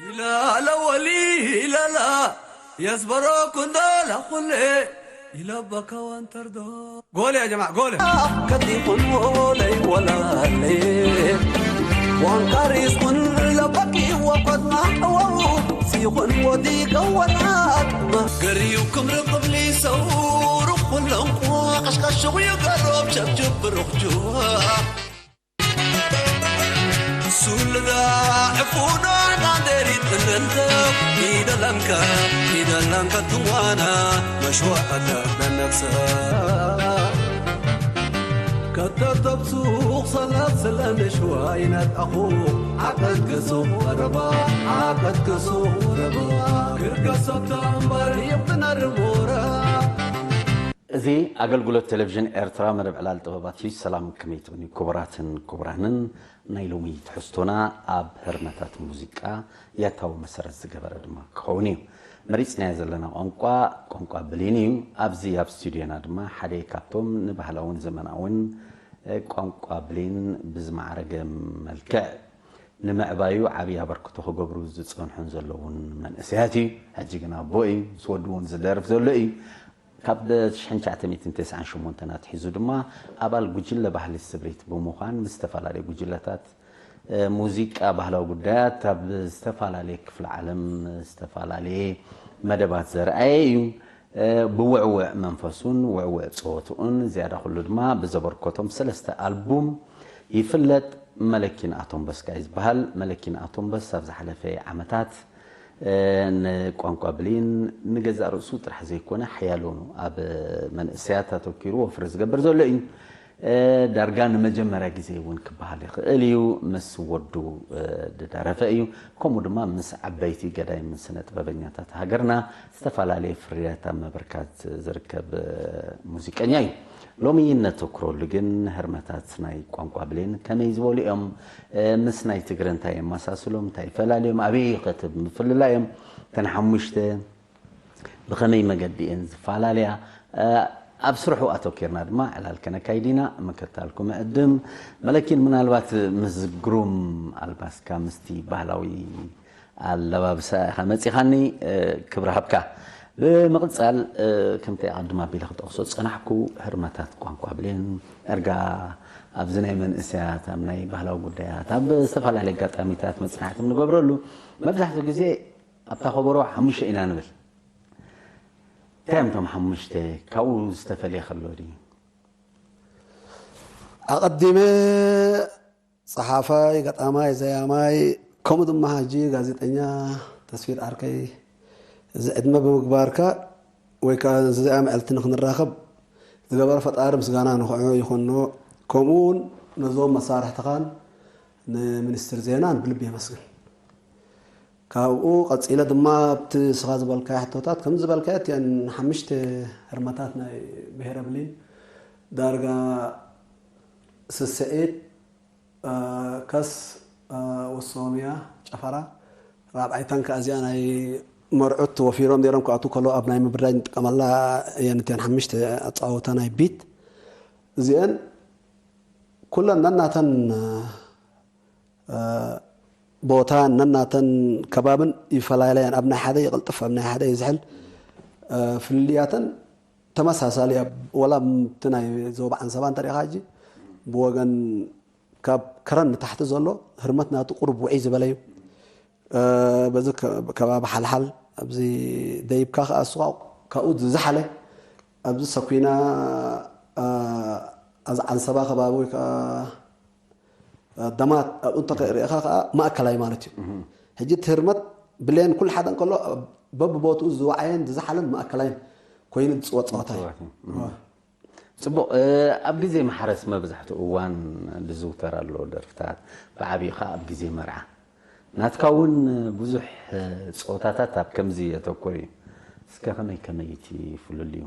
Ilala wali ilala, yasbaro kundala khule, ila baka wantardo. Gole ya jama'a, gole. Kati kun wolai walale, wan karis kun labaki wa qad mahwa, si kun wadi gawalat. Gariu kum rabli sauru kulang kwa, kash kash ya garob chap chap rukjua. ሱልዳ ዕፉና ናንደሪ ጥንንተ ኢደላንካ ኢደላንካ ትዋና መሽዋዕተ በነፍሰ ከተተብሱ ሰላት ስለ ነሽዋ ይነጣኹ ዓቀት ገሶ ረባ ዓቀት ገሶ ረባ ክርገሰብታ እምበር ይብትነር ሞራ እዚ ኣገልግሎት ቴሌቪዥን ኤርትራ መደብ ዕላል ጥበባት እዩ። ሰላም ከመይ ትኾኑ ክቡራትን ክቡራንን። ናይ ሎሚ ትሕዝቶና ኣብ ህርመታት ሙዚቃ ያታዊ መሰረት ዝገበረ ድማ ክኸውን እዩ። መሪጽናዮ ዘለና ቋንቋ፣ ቋንቋ ብሌን እዩ። ኣብዚ ኣብ ስቱድዮና ድማ ሓደ ካብቶም ንባህላውን ዘመናውን፣ እ፣ ቋንቋ ብሌን ብዝማዕረገ መልክዕ ንምዕባዩ ዓብዪ ኣበርክቶ ክገብሩ ዝጸንሑን ዘለውን መንእሰያት እዩ። ሕጂ ግን ኣቦ እዩ፣ ምስ ወዱ እውን ዝደርፍ ዘሎ እዩ። ካብ ሽሕን ትሽዓተ ሚእትን ተስዓን ሸሞንተን ኣትሒዙ ድማ ኣባል ጉጅለ ባህሊ ስብሪት ብምዃን ምስ ዝተፈላለዩ ጉጅለታት፣ እ፣ ሙዚቃ፣ ባህላዊ ጉዳያት ኣብ ዝተፈላለየ ክፍለ ዓለም ዝተፈላለየ መደባት ዘርኣየ እዩ። እ፣ ብውዕውዕ መንፈሱን ውዕውዕ ጸወትኡን ዝያዳ ኩሉ ድማ ብዘበርከቶም ሰለስተ ኣልቡም ይፍለጥ። መለኪን ኣቶምበስ ከኣ እዩ ዝበሃል። መለኪን ኣቶምበስ ኣብ ዝሓለፈ ዓመታት፣ እ፣ ንቋንቋ ብሌን ንገዛእ ርእሱ ጥራሕ ዘይኮነ ሓያሎ ኣብ መንእሰያት ኣተኪሩ ወፍሪ ዝገብር ዘሎ እዩ። እ፣ ዳርጋ ንመጀመርያ ግዜ እውን ክበሃል ይኽእል እዩ ምስ ወዱ፣ እ፣ ዝደረፈ እዩ። ከምኡ ድማ ምስ ዓበይቲ ገዳይምን ስነ ጥበበኛታት ሃገርና ዝተፈላለየ ፍርያት ኣብ ምብርካት ዝርከብ፣ እ፣ ሙዚቀኛ እዩ። ሎሚ እነተኩረሉ ግን ህርመታት ናይ ቋንቋ ብሌን ከመይ ዝበሉ እዮም? እ፣ ምስ ናይ ትግረ እንታይ የመሳስሎም? እንታይ ይፈላልዮም? ኣበይ ኸ ትብል ምፍልላዮም? እተን ሓሙሽተ ብኸመይ መገዲ እየን ዝፈላለያ? እ፣ ኣብ ስርሑ ኣተኪርና ድማ ዕላል ከነካይድ ኢና። ምክትታልኩም እዕድም። መለኪን፣ ምናልባት ምስ ግሩም ኣልባስካ ምስቲ ባህላዊ ኣለባብሳ ኢኻ መጺኻኒ፣ እ፣ ክብሪ ሃብካ። ብምቕጻል፣ እ፣ ከምቲ ኣቐድም ኣቢለ ክጠቕሶ ዝጸናሕኩ፣ ህርመታት ቋንቋ ብሌን፣ ዳርጋ ኣብዚ ናይ መንእሰያት፣ ኣብ ናይ ባህላዊ ጉዳያት፣ ኣብ ዝተፈላለየ ኣጋጣሚታት መጽናዕቲ ንገብረሉ፣ መብዛሕትኡ ግዜ ኣብታ ከበሮ ሓሙሽተ ኢና ንብል። እንታይ እዮም እቶም ሓሙሽተ? ካብኡ ዝተፈልየ ከሎ ድዩ? ኣቐዲመ ጸሓፋይ፣ ገጣማይ፣ ዘያማይ፣ ከምኡ ድማ ሕጂ ጋዜጠኛ ተስፊት ዓርከይ፣ እዚ ዕድመ ብምግባርካ ወይ ከኣ እዚኣ መዕልቲ ንኽንራኸብ ዝገበረ ፈጣሪ ምስጋና ንኽዑ ይኹኖ። ከምኡ እውን ነዞም መሳርሕትኻን ንሚኒስትር ዜናን ብልቢ የመስግን። ካብኡ ቀጺለ ድማ ኣብቲ ንስኻ ዝበልካዮ ሕቶታት፣ ከም ዝበልካዮ እቲኣን ሓሙሽተ ህርመታት ናይ ብሄረ ብሌን ዳርጋ ስስዒት፣ እ፣ ከስ፣ እ፣ ወሶምያ፣ ጨፈራ፣ ራብዓይታን ከኣ እዚኣ ናይ መርዑት ወፊሮም ነይሮም ክኣትዉ ከለዉ ኣብ ናይ ምብርዳይ ንጥቀመላ እየን እተን ሓሙሽተ ኣጸዋውታ ናይ ቢት። እዚአን ኩለን ነናተን፣ እ፣ እ፣ ቦታን ነናተን ከባብን ይፈላለያን፣ ኣብ ናይ ሓደ ይቕልጥፍ፣ ኣብ ናይ ሓደ ይዝሕል። እ፣ ፍልልያተን ተመሳሳሊ እያ። ወላ እቲ ናይ ዞባ ዓንሰባ እንተሪኢኻ ሕጂ ብወገን ካብ ከረን ንታሕቲ ዘሎ ህርመት ናቱ ቁሩብ ውዕይ ዝበለ እዩ። እ፣ በዚ ከ-፣ ከባቢ ሓልሓል ኣብዚ ደይብካ ከኣ እሱ ካብኡ ዝዝሓለ ኣብዚ ሰኩና፣ እ፣ ኣዚ ዓንሰባ ከባቢ ወይ ከኣ ደማት ኣብኡ እንተ ሪኢኻ ከኣ ማእከላይ ማለት እዩ። ሕጂ እቲ ህርመት ብሌን ኩሉ ሓደ እንከሎ በብቦትኡ ዝወዓየን ዝዝሓለን ማእከላይን ኮይኑ ዝጽወት ጸወታ እዩ። ዝጽወት እዩ። እዋ። ጽቡቕ። ኣብ ግዜ ማሕረስ መብዛሕትኡ እዋን ዝዝውተር ኣሎ ደርፍታት፣ ብዓብዩ ኸኣ ኣብ ግዜ መርዓ። ናትካ እውን ብዙሕ ጸወታታት ኣብ ከምዚ የተኮረ እዩ። እስከ ከመይ ከመይ እቲ ፍልልዩ?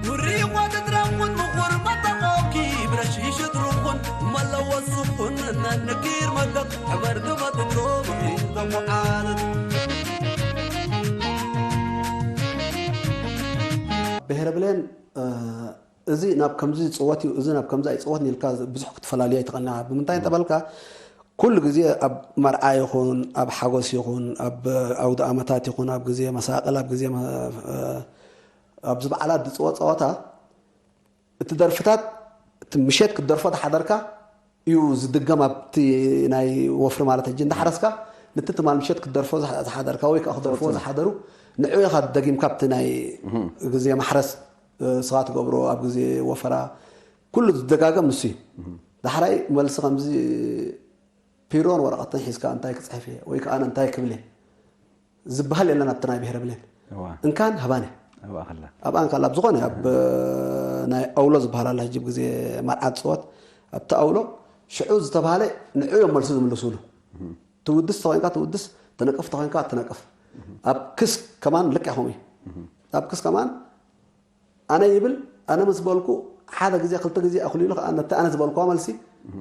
ውሪቆ ትጥረሙን ምኹር መጠቆምኪ ብረሽ ይሽጥሩኹን መለወ ሱኹን ነንኪር መገብ ሕበር ትመጥጥሮ ተቆዓለት ብሄረ ብሌን እዚ ናብ ከምዚ ይፅወት እዩ፣ እዚ ናብ ከምዚ ኣይፅወትን ኢልካ ብዙሕ ክትፈላልዮ ኣይትኽእልና። ብምንታይ እንተበልካ ኩሉ ግዜ ኣብ መርዓ ይኹን ኣብ ሓጎስ ይኹን ኣብ ኣውደ ኣመታት ይኹን ኣብ ግዜ መሳቕል ኣብ ግዜ ኣብዚ በዓላት ዝፅወት ፀወታ እቲ ደርፍታት እቲ ምሸት ክትደርፎ ዝሓደርካ እዩ ዝድገም ኣብቲ ናይ ወፍሪ ማለት ሕጂ እንዳሓረስካ ነቲ ትማል ምሸት ክትደርፎ ዝሓደርካ ወይ ከዓ ክደርፎ ዝሓደሩ ንዑ ኢኻ ደጊምካ ኣብቲ ናይ ግዜ ማሕረስ ስኻ ትገብሮ ኣብ ግዜ ወፈራ ኩሉ ዝደጋገም ንሱ እዩ። ዳሕራይ መልሲ ከምዚ ፒሮን ወረቐትን ሒዝካ እንታይ ክፅሕፍ እየ ወይ ከዓ እንታይ ክብል እየ ዝበሃል የለን ኣብቲ ናይ ብሄረ ብሌን። እንካን ሃባን እያ ኣብኣ ከላ። ኣብኣ እንካላ ኣብ ዝኾነ ኣብ ናይ ኣውሎ ዝበሃል ኣላ ሕጂ ግዜ መርዓ ትፅወት ኣብቲ ኣውሎ ሽዑ ዝተባሃለ ንዑ እዮም መልሲ ዝምልሱሉ። ትውድስ ተኾይንካ ትውድስ፣ ትነቅፍ ተኾይንካ ትነቅፍ። ኣብ ክስ ከማን ልክዕ ከምኡ እዩ። ኣብ ክስ ከማን ኣነ ይብል ኣነ ምስ በልኩ ሓደ ግዜ ክልተ ግዜ ኣኽሊሉ ከዓ ነቲ ኣነ ዝበልኩዋ መልሲ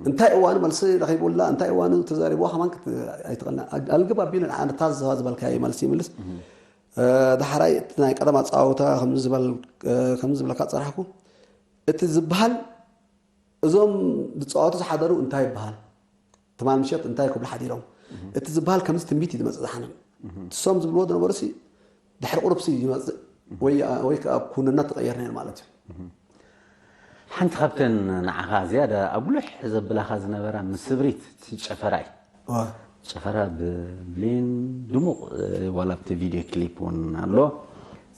እንታይ እዋኑ መልሲ ረኺቡላ እንታይ እዋኑ ተዛሪብዋ ከማን ኣይትኽእልና ኣልግብ ኣቢሉ ንዓ ነታ ዝበልካዮ መልሲ ይምልስ። ዳሕራይ እቲ ናይ ቀደም ኣፀዋውታ ከምዚ ዝበልካ ፀናሕኩ። እቲ ዝበሃል እዞም ዝፃወቱ ዝሓደሩ እንታይ ይበሃል? ትማል ምሸት እንታይ ክብሉ ሓዲሮም? እቲ ዝበሃል ከምዚ ትንቢት እዩ ዝመፅእ ዝሓንን። እሶም ዝብልዎ ዝነበሩ ሲ ድሕሪ ቁሩብ ሲ ይመፅእ ወይ ወይ ከዓ ኩንነት ትቐየር ነይሩ ማለት እዩ። ሓንቲ ካብተን ንዓኻ ዝያዳ ኣጉልሕ ዘብላኻ ዝነበራ ምስ ስብሪት እቲ ጨፈራ እዩ። ጨፈራ ብብሌን ድሙቕ ዋላ ኣብቲ ቪድዮ ክሊፕ እውን ኣሎ።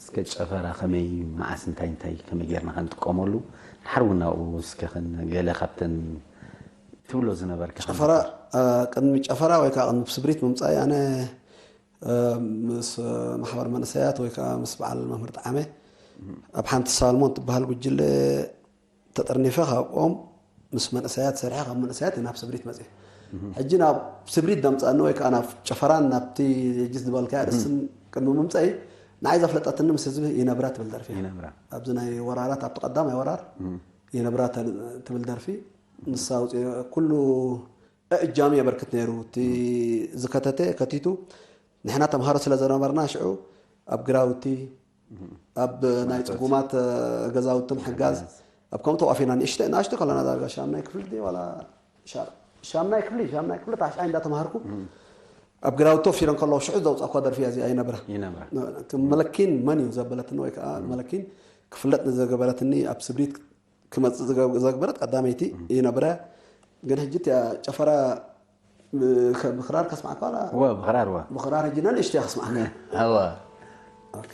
እስከ ጨፈራ ከመይ መዓስ እንታይ እንታይ ከመይ ጌርና ከንጥቀመሉ ድሓር እውን ናብኡ እስከ ገለ ካብተን ትብሎ ዝነበርካ ጨፈራ ቅድሚ ጨፈራ ወይ ከዓ ቅድሚ ስብሪት ምምፃእ ኣነ ምስ ማሕበር መንእሰያት ወይ ከዓ ምስ በዓል መምህር ጣዓመ ኣብ ሓንቲ ሳልሞን ትበሃል ጉጅለ ተጠርኒፈ ካብኦም ምስ መንእሰያት ሰሪሐ ካብ መንእሰያት ናብ ስብሪት መፅእ ሕጂ ናብ ስብሪት ደምፀኣኒ ወይ ከዓ ናብ ጨፈራን ናብቲ ጅስ ዝበልካያ ደስም ቅድሚ ምምፀኢ ንዓይ ዘፍለጠትኒ ምስ ህዝቢ ይነብራ ትብል ደርፊ ኣብዚ ናይ ወራራት ኣብቲ ቀዳማይ ወራር ይነብራ ትብል ደርፊ ንሳ ውፅኦ ኩሉ እእጃም የበርክት ነይሩ። እቲ ዝከተተ ከቲቱ ንሕና ተምሃሮ ስለ ዝነበርና ሽዑ ኣብ ግራውቲ ኣብ ናይ ፅጉማት ገዛውቲ ምሕጋዝ ኣብ ከምኡ ተዋፊና ንእሽተ ንኣሽተ ከለና ዳርጋ ሻምናይ ክፍሊ ድየ ዋላ ሻምናይ ክፍሊ ሻምናይ ክፍሊ ታሽዓይ እንዳተምሃርኩ ኣብ ግራውቲ ወፊረ እንከለዉ ሽዑ ዘውፃእኳ ደርፊ እዚኣ ይነብራ መለኪን መን እዩ ዘበለትኒ ወይ ከዓ መለኪን ክፍለጥ ንዘገበረትኒ ኣብ ስብሪት ክመፅእ ዘግበረት ቀዳመይቲ ይነብረ ግን ሕጂ እቲያ ጨፈራ ብክራር ከስማዕካ ዋላ እወ ብክራር እወ ብክራር ሕጂ ነንእሽቶ እያ ከስማዕካ እወ ኦኬ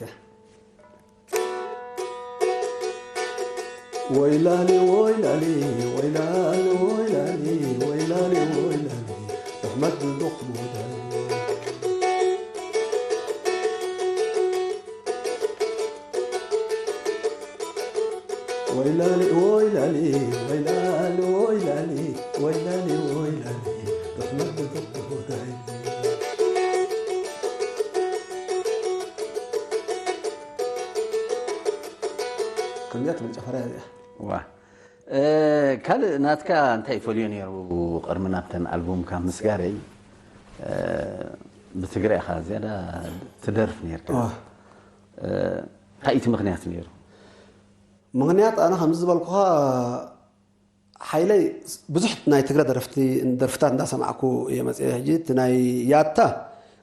ወይላሊ ወይላሊ ወይላሊ ወይላሊ ወይላሊ ወይላሊ ኣሕመድ ብዱኽ ሙዳይ ወይላሊ ወይላሊ ወይላሊ ወይላሊ ወይላሊ ወይላሊ ርሕመት ብፍቅርዳይ ከምዚኣ ትብል ጨፈራ እያ እዚኣ ዋ ካልእ ናትካ እንታይ ይፈልዮ ነይሩ ቅድሚ ናብተን ኣልቡምካ ምስጋረይ ብትግረ ኢኻ ዝያዳ ትደርፍ ነርካ እንታይ እቲ ምክንያት ነይሩ ምክንያት ኣነ ከምዚ ዝበልኩኻ ሓይለይ ብዙሕ ናይ ትግረ ደረፍቲ ደርፍታት እንዳሰማዕኩ እየ መፅአ ሕጂ እቲ ናይ ያታ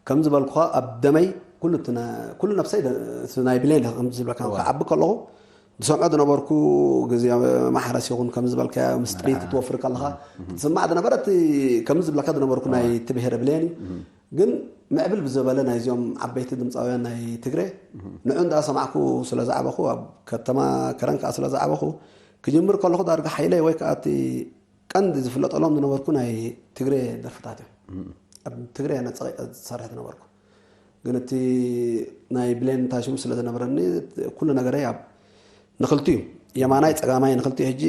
ከም ዝበልኩኻ ኣብ ደመይ ኩሉ እቲ ና- ኩሉ ነብሰይ ደ- እቲ ናይ ብሌን ከም ዝብለካ ክዓቢ ከለኹ ዝሰምዖ ዝነበርኩ ግዜ ማሕረስ ይኹን ከም ዝበልካ ምስ ጥሪት ትወፍር ከለኻ ትስማዕ ዝነበረ እቲ ከም ዝብለካ ዝነበርኩ ናይ ትብሄረ ብሌን እዩ ግን ምዕብል ብዘበለ ናይዚኦም ዓበይቲ ድምፃውያን ናይ ትግረ ንዑ እንዳሰማዕኩ ስለ ዝዓበኹ ኣብ ከተማ ከረን ከዓ ስለ ዝዓበኹ ክጅምር ከለኹ ዳርጋ ሓይለይ ወይ ከዓ እቲ ቀንዲ ዝፍለጠሎም ዝነበርኩ ናይ ትግሬ ደርፍታት እዮም ኣብ ትግሬ ነፀቂቀ ዝሰርሕ ዝነበርኩ ግን እቲ ናይ ብሌን ታሽሙ ስለ ዝነበረኒ ኩሉ ነገረይ ኣብ ንክልቲኡ፣ የማናይ ጸጋማይ ንክልቲኡ። ሕጂ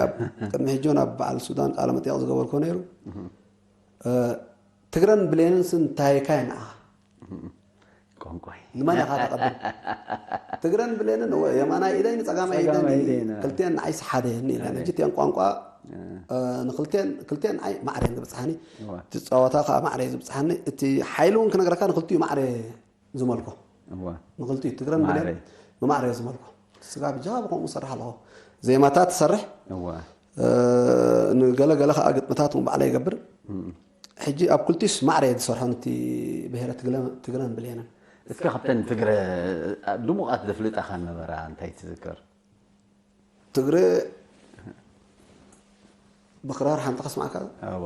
ኣብ ቅድሚ ሕጂ እውን ኣብ በዓል ሱዳን ቃለ መጠይቕ ዝገበርኩ ነይሩ። እ፣ ትግረን ብሌንን ስ እንታይ ኢኻ ንዓኻ? ቋንቋይ ንመን ኢኻ ተቐብል? ትግረን ብሌንን እወ፣ የማናይ ኢደይ ንጸጋማይ ኢደን ጸጋማይ እዩ። ኢደይ ና- ክልቲኤን ንዓይ ሰሓደ እየን ኢለን። ሕጂ እቲኤን ቋንቋ እ፣ ንክልቲኤን ክልቲኤን ንዓይ ማዕረ እየን ዝብጽሓኒ። እወ። እቲ ጸወታ ከዓ ማዕረ እዩ ዝብጽሓኒ። እቲ ሓይሊ እውን ክነግረካ ንክልቲኡ ማዕረ ዝመልኮ። እወ ንክልቲኡ ትግረን ማዕረ። ብሌን ብማዕረ ዝመልኮ። ስጋ ብጃ ብከምኡ ሰርሕ ኣለኹ። ዜማታት ትሰርሕ እወ እ፣ ንገለ ገለ ከዓ ግጥምታት እውን ባዕለ ይገብር። ሕጂ ኣብ ክልቲኡስ ማዕረ እየ ዝሰርሖ፣ ነቲ ብሄረ ትግለ- ትግረን ብሌንን። እስከ ካብተን ትግረ ድሙቓት ዘፍልጣኻ ነበራ እንታይ ትዝክር? ትግረ ብክራር ሓንቲ ከስማዕካ። እወ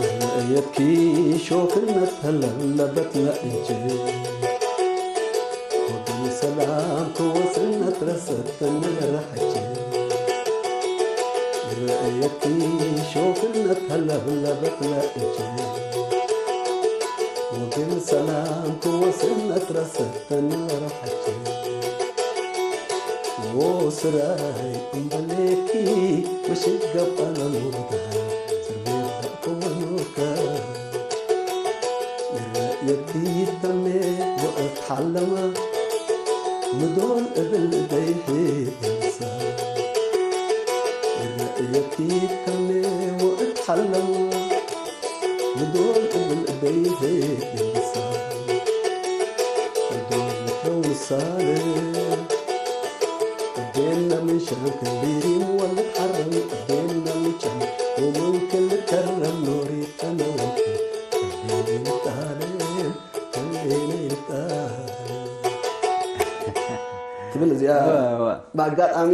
رؤيتك شوف المتهلل بتلقيك، وبالسلام توصلنا ترستنا لرحك. رؤيتك شوف المتهلل بتلقيك، وبالسلام توصلنا ترستنا لرحك. وسراي أمبليكي مشقب أنا مبدع سربيت دعكو ونوكا. يدي دمي وقت حلما مدول قبل بيحي بنسا. يدي دمي وقت حلما مدول قبل بيحي بنسا. مدول لكون السالم بيننا من شان كبيرين ولا تحرم. بيننا من شان ومن كل كرم نوري أنا وكل بيني الطالب. ትብል እዚኣ ብኣጋጣሚ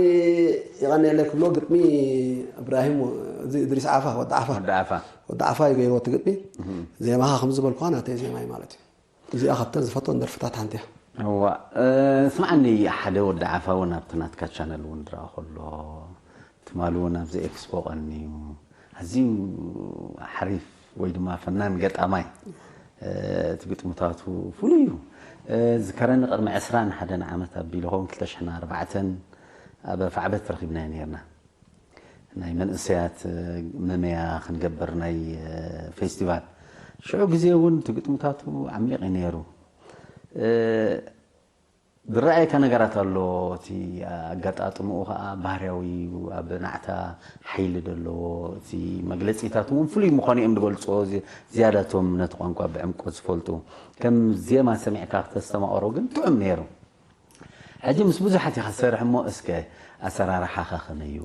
የቐንየለይ ክብሎ ግጥሚ እብራሂም፣ እዚ እድሪስ ዓፋ፣ ወዲ ዓፋ። ወዲ ዓፋ። ወዲ ዓፋ እዩ ገይርዎ እቲ ግጥሚ። ዜማኻ ከም ዝበልኩኻ ናተይ ዜማ እዩ ማለት እዩ። እዚኣ ካብተን ዝፈትወን ደርፍታት ሓንቲ እያ። እዋ፣ እ፣ ስምዓኒ፣ ሓደ ወዲ ዓፋ እውን ኣብቲ ናትካ ቻነል እውን ዝረኣ ከሎ፣ ትማሊ እውን ኣብዚ ኤክስፖ ቀንዩ፣ ኣዝዩ ሓሪፍ ወይ ድማ ፈናን ገጣማይ፣ እ፣ እቲ ግጥምታቱ ፍሉይ እዩ። እ፣ ዝከረኒ ቅድሚ ዕስራን ሓደን ዓመት ኣቢሉ ኸውን ክልተ ሽሕን ኣርባዕተን ኣብ ፋዕበት ረኺብናዮ ነይርና። ናይ መንእሰያት፣ እ፣ መመያ ክንገብር ናይ፣ እ፣ ፌስቲቫል። ሽዑ ግዜ እውን እቲ ግጥምታቱ ዓሚቕ እዩ ነይሩ። እ፣ ዝረኣየካ ነገራት ኣሎ። እቲ ኣጋጣጥምኡ ኸዓ ባህርያዊ እዩ። ኣብ ናዕታ ሓይሊ ዘለዎ። እቲ መግለጺታት እውን ፍሉይ ምዃኑ እዮም ዝገልጽዎ። ዚ-፣ ዝያዳ እቶም ነቲ ቋንቋ ብዕምቆት ዝፈልጡ። ከም ዜማ ሰሚዕካ ክተስተማቕሮ ግን ጥዑም ነይሩ። ሕጂ ምስ ብዙሓት ኢኻ ትሰርሕ እሞ እስከ ኣሰራርሓኻ ከመይ እዩ?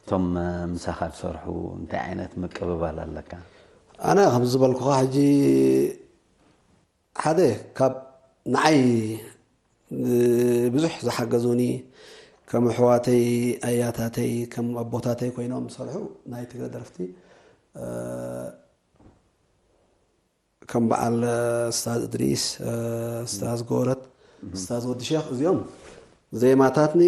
እቶም፣ እ፣ ምሳኻ ዝሰርሑ እንታይ ዓይነት ምቅብባል ኣለካ? ኣነ ከም ዝበልኩኻ ሕጂ ሓደ ካብ ንዓይ፣ እ፣ ብዙሕ ዝሓገዙኒ ከም ኣሕዋተይ ኣያታተይ ከም ኣቦታተይ ኮይኖም ዝሰርሑ ናይ ትግረ ደረፍቲ፣ እ፣ ከም በዓል እስታዝ እድሪስ፣ እ፣ እስታዝ ጎረት፣ እስታዝ ወዲ ሼክ እዚኦም ዜማታትኒ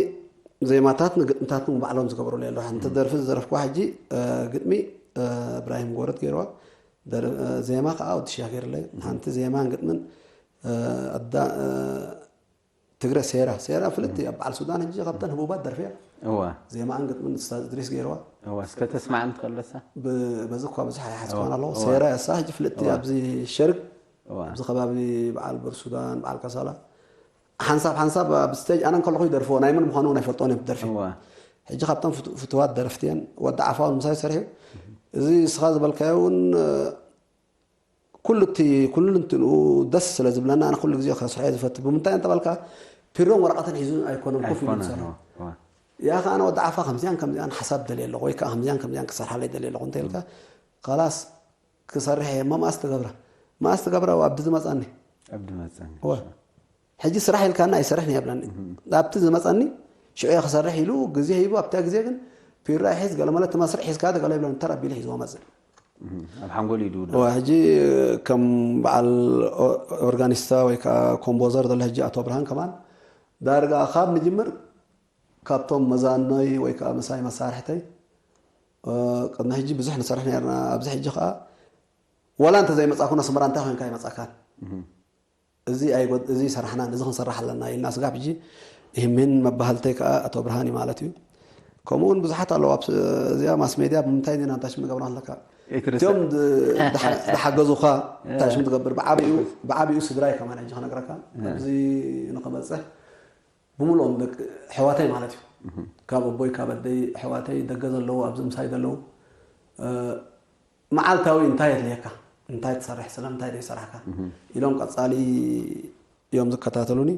ዜማታትን ግጥምታትን ባዕሎም ዝገበሩሉ ኣለዉ። ሓንቲ ደርፊ ዝደረፍኩዋ ሕጂ፣ እ፣ ግጥሚ፣ እ፣ እብራሂም ጎረት ገይርዋ። ደር-፣ እ፣ ዜማ ከዓ ወዲ ሼክ ገይርለይ። ሓንቲ ዜማን ግጥምን፣ እ፣ ኣዳ-፣ እ፣ ትግረ ሴራ። ሴራ ፍልጥቲ ኣብ በዓል ሱዳን ሕጂ ካብተን ህቡባት ደርፊ እያ። እዋ፣ ዜማኣን ግጥምን እስታዝ እድሪስ ገይርዋ። እዋ፣ እስከ ተስማዕን ትኸለሳ? ብ-፣ በዚ እኳ ብዙሕ ኣይሓዝኳን እዋ፣ ኣለኹ። እዋ። ሴራ እሳ ሕጂ ፍልጥቲ እዋ። ኣብዚ ሸርግ እዋ። ኣብዚ ከባቢ በዓል ብር ሱዳን፣ በዓል ከሳላ ሓንሳብ ሓንሳብ ኣብ ስቴጅ ኣነ እንከለኹ ይደርፍዎ፣ ናይ መን ምዃኑ እውን ኣይፈልጦን እዮም ደርፊ። እዋ። ሕጂ ካብቶም ፍቱ-፣ ፍቱዋት ደረፍቲ እየን። ወዲ ዓፋውን ምሳይ ሰሪሑ። እዚ ንስኻ ዝበልካዮ እውን፣ እ፣ ኩሉ እቲ፣ ኩሉ እንትንኡ ደስ ስለ ዝብለና ኣነ ኩሉ ግዜ ከስርሖ እየ ዝፈቱ። ብምንታይ እንተበልካ ፒሮን ወረቐትን ሒዙ ኣይኮነን ኮፍ ኢሉ ኣይኮነን፣ ዝሰርሖ። እዋ፣ እዋ። ያኻ ኣነ ወዲ ዓፋ ከምዚኣን ከምዚኣን ሓሳብ ደልየ ኣለኹ ወይ ከዓ ከምዚኣን ከምዚኣን ክሰርሓለይ ደልየ ኣለኹ እንተ ኢልካ፣ ኸላስ ክሰርሕ እየ። እሞ መኣስ ትገብራ? መኣስ ትገብራ? ኣብ ድዚ መጻኒ። ኣብ ድመጸኒ። እወ። ሕጂ ስራሕ ኢልካና ኣይሰርሕን እየ ብለኒ። ኣብቲ ዝመጸኒ ሽዑ እየ ክሰርሕ ኢሉ ግዜ ሂቡ፣ ኣብታ ግዜ ግን ፒራ ይሒዝ፣ ገለመለ እቲ መስርሕ ሒዝካ ዶ ገለ ይብለኒ፣ ተር ኣቢሉ ሒዝዎ መጽእ። እም፣ ኣብ ሓንጎል እዩ ድውድቕ። እወ፣ ሕጂ ከም በዓል ኦ-፣ ኦርጋኒስታ ወይ ከዓ ኮምፖዘር ዘሎ ሕጂ ኣቶ ብርሃን ከማን ዳርጋ ካብ ምጅምር ካብቶም መዛኖይ ወይ ከዓ ምሳይ መሳርሕተይ፣ እ፣ ቅድሚ ሕጂ ብዙሕ ንሰርሕ ነርና። ኣብዚ ሕጂ ከዓ ዋላ እንተ ዘይመጻኩ ነስመራ እንታይ ኮይንካ ይመጻካን። እዚ ኣይጎድ-፣ እዚ ይሰራሕናን እዚ ክንሰርሕ ኣለና ኢልና ስጋብ ሕጂ ይህምን መባህልተይ ከዓ ኣቶ ብርሃን እዩ ማለት እዩ። ከምኡ እውን ብዙሓት ኣለዉ ኣብ ስ-፣ እዚኣ ማስ ሜድያ ብምንታይ ዜና እንታይ ሽም ንገብራ ኣለካ? ኣይትርስዕ። እቲኦም ዝ-፣ ዝሓ-፣ ዝሓገዙኻ እንታይ ሽም ትገብር? ብዓቢኡ፣ ብዓቢኡ ስድራይ ከማን ሕጂ ክነግረካ። ኣብዚ ንኽበፅሕ ብምልኦም ደቂ ኣሕዋተይ ማለት እዩ። ካብ ኣቦይ፣ ካብ ኣደይ፣ ኣሕዋተይ ደገ ዘለዉ፣ ኣብዚ ምሳይ ዘለዉ፣ እ፣ መዓልታዊ እንታይ የድልየካ? እንታይ ትሰርሕ? ስለምንታይ ዘይሰራሕካ? ኢሎም ቀጻሊ እዮም ዝከታተሉኒ።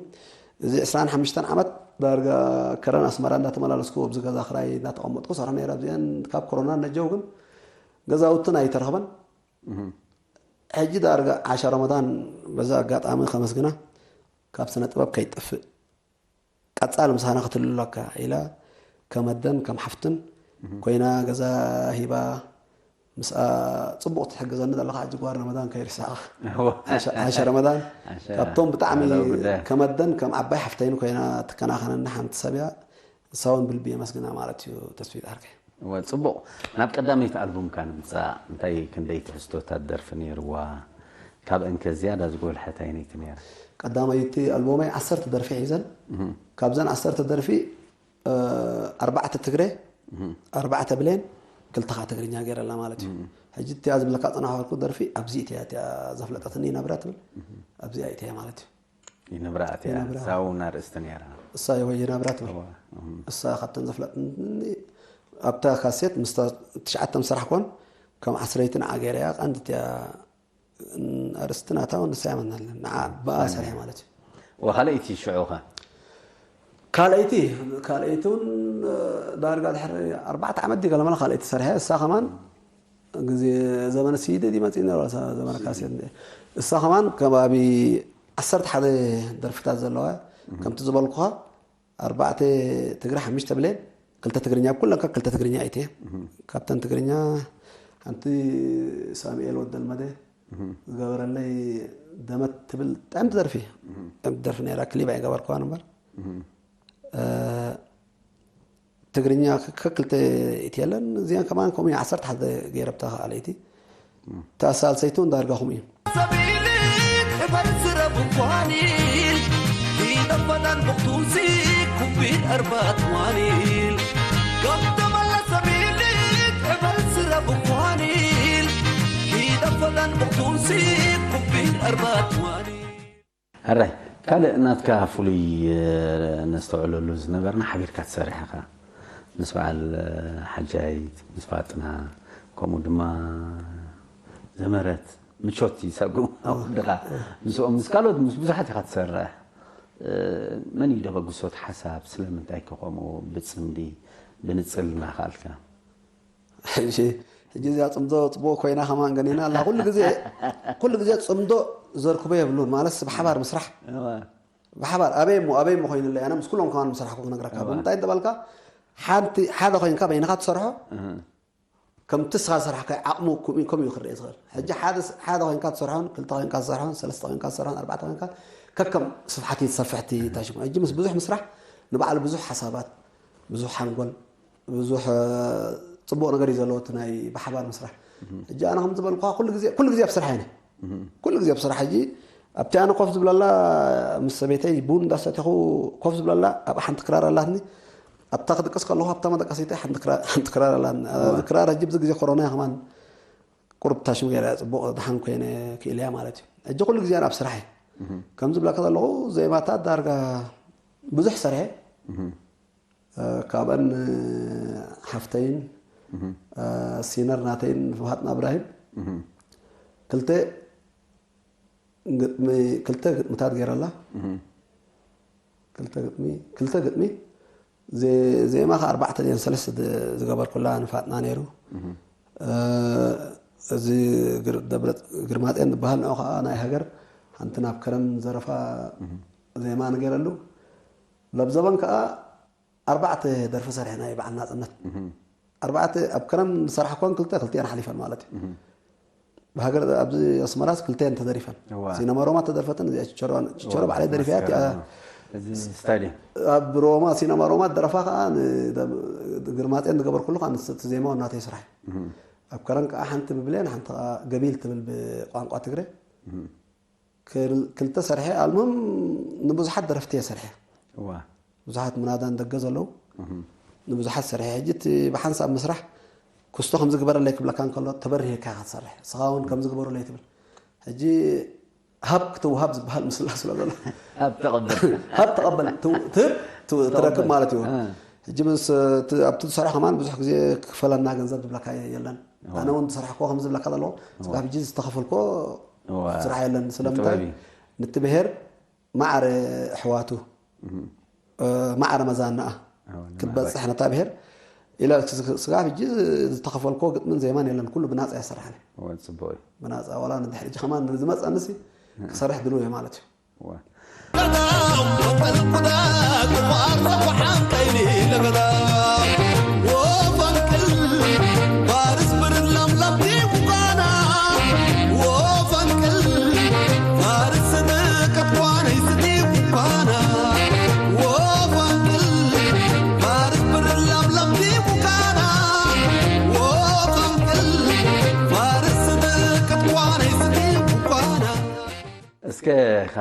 እዚ ዕስራን ሓሙሽተን ዓመት ዳርጋ ከረን ኣስመራ እንዳተመላለስኩ ኣብዚ ገዛ ክራይ እንዳተቐመጥኩ ሰርሕ ነይረ። ኣብዚአን ካብ ኮሮና ነጀው ግን ገዛውትን ኣይተረኽበን። ሕጂ ዳርጋ ዓሻ ረመዳን በዛ ኣጋጣሚ ከመስግና ካብ ስነ ጥበብ ከይጠፍእ ቀጻሊ ምሳና ክትህሉ ኣለካ ኢላ ከም ኣደን ከም ሓፍትን ኮይና ገዛ ሂባ ምስኣ ጽቡቕ ትሕግዘኒ ዘለኻ ሕጂ ጓል ረመዳን ከይርሳኻ። እወ። ዓሻ፣ ዓሻ ረመዳን ዓሻ ካብቶም ብጣዕሚ ባህላዊ ጉዳይ። ከም ኣደን ከም ዓባይ ሓፍተይን ኮይና ትከናኸነኒ ሓንቲ ሰብ እያ። ንሳ እውን ብልቢ የመስግና ማለት እዩ ተስፊት ዓርከይ። እወ፣ ጽቡቕ። ናብ ቀዳመይቲ ኣልቡምካ ንምጻእ እንታይ ክንደይ ትሕዝቶታት ደርፊ ነይርዋ? ካብ እንከ ዝያዳ ዝጎልሐት ኣይነይቲ ነይራ? ቀዳመይቲ ኣልቡመይ ዓሰርተ ደርፊ ሒዘን። እህ። ካብዘን ዓሰርተ ደርፊ፣ እ፣ ኣርባዕተ ትግረ፣ እህ። ኣርባዕተ ብሌን፣ ክልተ ኸዓ ትግርኛ ገይረላ ማለት እዩ። እህ። ሕጂ እቲኣ ዝብለካ ጽናሕ ወርቁ ደርፊ ኣብዚ እቲኣ፣ እቲኣ ዘፍለጠትኒ ይነብራ ትብል። እህ። ኣብዚኣ እቲኣ ማለት እዩ። ይነብራ እቲኣ፣ ይነብራ። እሳ እውን ኣርእስቲ ነይራ። እሳ ይወ-፣ ይነብራ ትብል። እዋ፣ እም። እሳ ካብተን ዘፍለጥኒ ኣብታ ካሴት ምስታ ትሽዓተ ምስ ሰራሕኮን ከም ዓስረይቲ ንዓ ገይረያ፣ ቀንዲ እቲኣ፣ ን-፣ ኣርእስቲ ናታ እውን ንሳ እያ መናለን። ንዓ ብኣ ሰሪሐ ማለት እዩ። ወካልኣይቲ ሽዑ ኸ? ካልኣይቲ፣ ካልኣይቲ እውን፣ እ፣ ዳርጋ ድሕሪ ኣርባዕተ ዓመት ድዩ ገለመለ ካልኣይቲ ሰሪሐ። እሳ ከማን ግዜ ዘመነ ሲዲ ድዩ መፂኡ ነይሩ፣ እሳ ዘመነ ካሴት እንደ-፣ እሳ ከማን ከባቢ ዓሰርተ ሓደ ደርፍታት ዘለዋ፣ እህ። ከምቲ ዝበልኩኻ፣ ኣርባዕተ ትግረ፣ ሓሙሽተ ብሌን፣ ክልተ ትግርኛ፣ ኣብ ኩለን ካብ ክልተ ትግርኛ እየ። እህ። ካብተን ትግርኛ ሓንቲ ሳሙኤል ወደልመደ እህ። ዝገበረለይ ደመት ትብል ጥዕምቲ ደርፊ፣ እህ። ጥዕምቲ ደርፊ ነይራ፣ ክሊብ ኣይገበርኩዋን እምበር። እህ። እ፣ ትግርኛ ከ-፣ ከክልተ እትየለን፣ እዚኣን ከማን ከምኡ ዓሰርተ ሓደ ገይረ ብታ ካልኣይቲ። እታ ሳልሰይቲ እውን ዳርጋ ከምኡ እዩ። ሰብኢልት ሕበር ስረብ እንኳን ኢል፣ ይጠፈዳን ብኽቱሲ ኩቢድ ኣርባት ዋን ኢል። ከም ተመለስ ሰብኢልት ሕበር ስረብ እንኳን ኢል፣ ይጠፈዳን ብኽቱሲ ኩቢድ ኣርባት ዋን ኢል። ሕራይ፣ ካልእ ናትካ ፍሉይ፣ እ፣ ነስተውዕለሉ ዝነበርና ሓቢርካ ትሰርሕ ኢኻ። ምስ በዓል፣ እ፣ ሓጃይት፣ ምስ ፋጥና፣ ከምኡ ድማ ዘመረት፣ ምቾት ይሰጉም፣ ኣዎ። ወድኻ። ምስኦም፣ ምስ ካልኦት፣ ምስ ብዙሓት ኢኻ ትሰርሕ። እ፣ መን እዩ ደበግሶ እቲ ሓሳብ? ስለምንታይ ከ ከምኡ ብጽምዲ፣ ብንጽል እናኸኣልካ? ሕጂ፣ ሕጂ እዚኣ ጽምዶ ጽቡቕ ኮይና ከማን ገኒና ኣላ። ኩሉ ግዜ፣ ኩሉ ግዜ ጽምዶ ዘርክቦ የብሉን። ማለትስ ብሓባር ምስራሕ። እዋ። ብሓባር ኣበይ እሞ፣ ኣበይ እሞ ኮይኑለይ፣ ኣነ ምስ ኩሎም ከማን ምስራሕኩ ክነግረካ። እዋ። ብምንታይ እንተበልካ፣ ሓንቲ፣ ሓደ ኮይንካ በይንኻ ትሰርሖ፣ እህ። ከምቲ ንስኻ ዝሰርሕካዮ ዓቕሙ ከምኡ፣ ከምኡ እዩ ክረአ ዝኽእል። ሕጂ ሓደ ስ-፣ ሓደ ኮይንካ ትሰርሖን፣ ክልተ ኮይንካ ትሰርሖን፣ ሰለስተ ኮይንካ ትሰርሖን፣ ኣርባዕተ ኮይንካ ከከም ስፍሓቲ ትሰፍሕቲ ታሽሙ። ሕጂ ምስ ብዙሕ ምስራሕ ንባዕሉ ብዙሕ ሓሳባት፣ ብዙሕ ሓንጎል፣ ብዙሕ፣ እ፣ ጽቡቕ ነገር እዩ ዘለዎ እቲ ናይ ብሓባር ምስራሕ። እህ። ሕጂ ኣነ ከም ዝበልኩኻ ኩሉ ግዜ፣ ኩሉ ግዜ ኣብ ስራሕ እየ። እህ። ኩሉ ግዜ ኣብ ስራሕ። ሕጂ ኣብቲ ኣነ ኮፍ ዝብለላ ምስ ሰበይተይ ቡን እንዳሰተኹ ኮፍ ዝብለላ ኣብኣ ሓንቲ ክራር ኣላትኒ። ኣብታ ክድቅስ ከለኹ ኣብታ መደቀሲተይ ሓንቲ ክራ-፣ ሓንቲ ክራር ኣላትኒ። እዋ። እዚ ክራር ሕጂ ብዚ ግዜ ኮሮና እያ ከማን ቁሩብ ታሽም ገይረ ጽቡቕ ደሓን ኮይነ ክኢለያ ማለት እዩ። ሕጂ ኩሉ ግዜ ኣነ ኣብ ስራሕ እየ። እህ። ከም ዝብለካ ዘለኹ ዜማታት ዳርጋ ብዙሕ ሰርሐ። እህ። እ፣ ካብኣን፣ እ፣ ሓፍተይን፣ እህ። እ፣ ሲነር ናተይን ፋጥና እብራሂም እህ። ክልተ ግጥሚ፣ ክልተ ግጥምታት ገይራላ። እህ። ክልተ ግጥሚ፣ ክልተ ግጥሚ ዜ-፣ ዜማ ከኣ ኣርባዕተ ድየን ሰለስተ ድ-፣ ዝገበርኩላ ንፋጥና ነይሩ። እህ። እ፣ እዚ ግር-፣ ደብረ-፣ ግርማጤን ዝበሃል ንዑ ከኣ ናይ ሃገር ሓንቲ ናብ ከረን ዘረፋ እህ። ዜማ ንገይረሉ። ለብዘበን ከኣ ኣርባዕተ ደርፊ ሰሪሕና እዩ በዓል ናጽነት። እህ። ኣርባዕተ ኣብ ከረን ዝሰራሕኮን ክልተ፣ ክልቲኣን ሓሊፈን ማለት እዩ። እህ። ብሃገር ኣብዚ ኣስመራስ ክልተን ተደሪፈን። እዋ። ሲነማ ሮማ ተደርፈትን እዚኣ ችቸሮን፣ ችቸሮ እዋ፣ ባዕለይ ደሪፈያ እቲ፣ መስከረም ኣ-፣ ነው። እዚ ስታዲየም። ኣብ ሮማ፣ ሲነማ ሮማ ደረፋ ከኣ ን-፣ ደ-፣ ግርማጼን ዝገበርኩሉ ከኣ ንስ-፣ እቲ ዜማ ናተይ ስራሕ እዩ። እህ። ኣብ ከረን ከኣ ሓንቲ ብብሌን፣ ሓንቲ ከኣ ገቢል ትብል ብቋንቋ ትግረ። እህ። ክል- ክልተ ሰርሐ። ኣልሙም ንብዙሓት ደረፍቲ እየ ሰርሐ። እዋ ብዙሓት ምናዳን ደገ ዘለዉ ንብዙሓት ሰርሐ። ሕጂ እቲ ብሓንሳብ ምስራሕ ክስቶ ከምዚ ግበረለይ ክብለካ እንከሎ ተበሪህካ ኢኻ ትሰርሕ። ንስኻ እውን ከምዚ ግበሩለይ ትብል። ሕጂ ሃብ ክትውሃብ ዝበሃል ምስላ ስለ ዘሎ ኣብ ተቐበል ሃብ ተቐበል ትው- ትህብ ትው- ትረክብ ማለት እዩ። እ። ሕጂ ምስ እቲ- ኣብቲ ትሰርሖ ከማን ብዙሕ ግዜ ክፈለና ገንዘብ ዝብለካ የለን። ኣነ እውን ዝሰርሕኮ ከም ዝብለካ ዘለዎ ስጋብ ሕጂ ዝተኸፈልኮ እዋ። ስራሕ የለን። ስለምንታይ ጥበብ እዩ። ንቲ ብሄር ማዕረ ኣሕዋቱ እ፣ ማዕረ መዛናኣ እዋ፣ ክትበፅሕ ነታ ብሄር ኢለ ስጋብ ሕጂ ዝተኸፈልኮ ግጥምን ዜማን የለን። ኩሉ ብናፃ እየ ዝሰርሓኒ እዋ፣ ፅቡቅ እዩ። ብናፃ ዋላ ንድሕሪ ሕጂ ከማን ንዝመፀንሲ ክሰርሕ ድልው እየ ማለት እዩ። እዋ። እስከ ኻ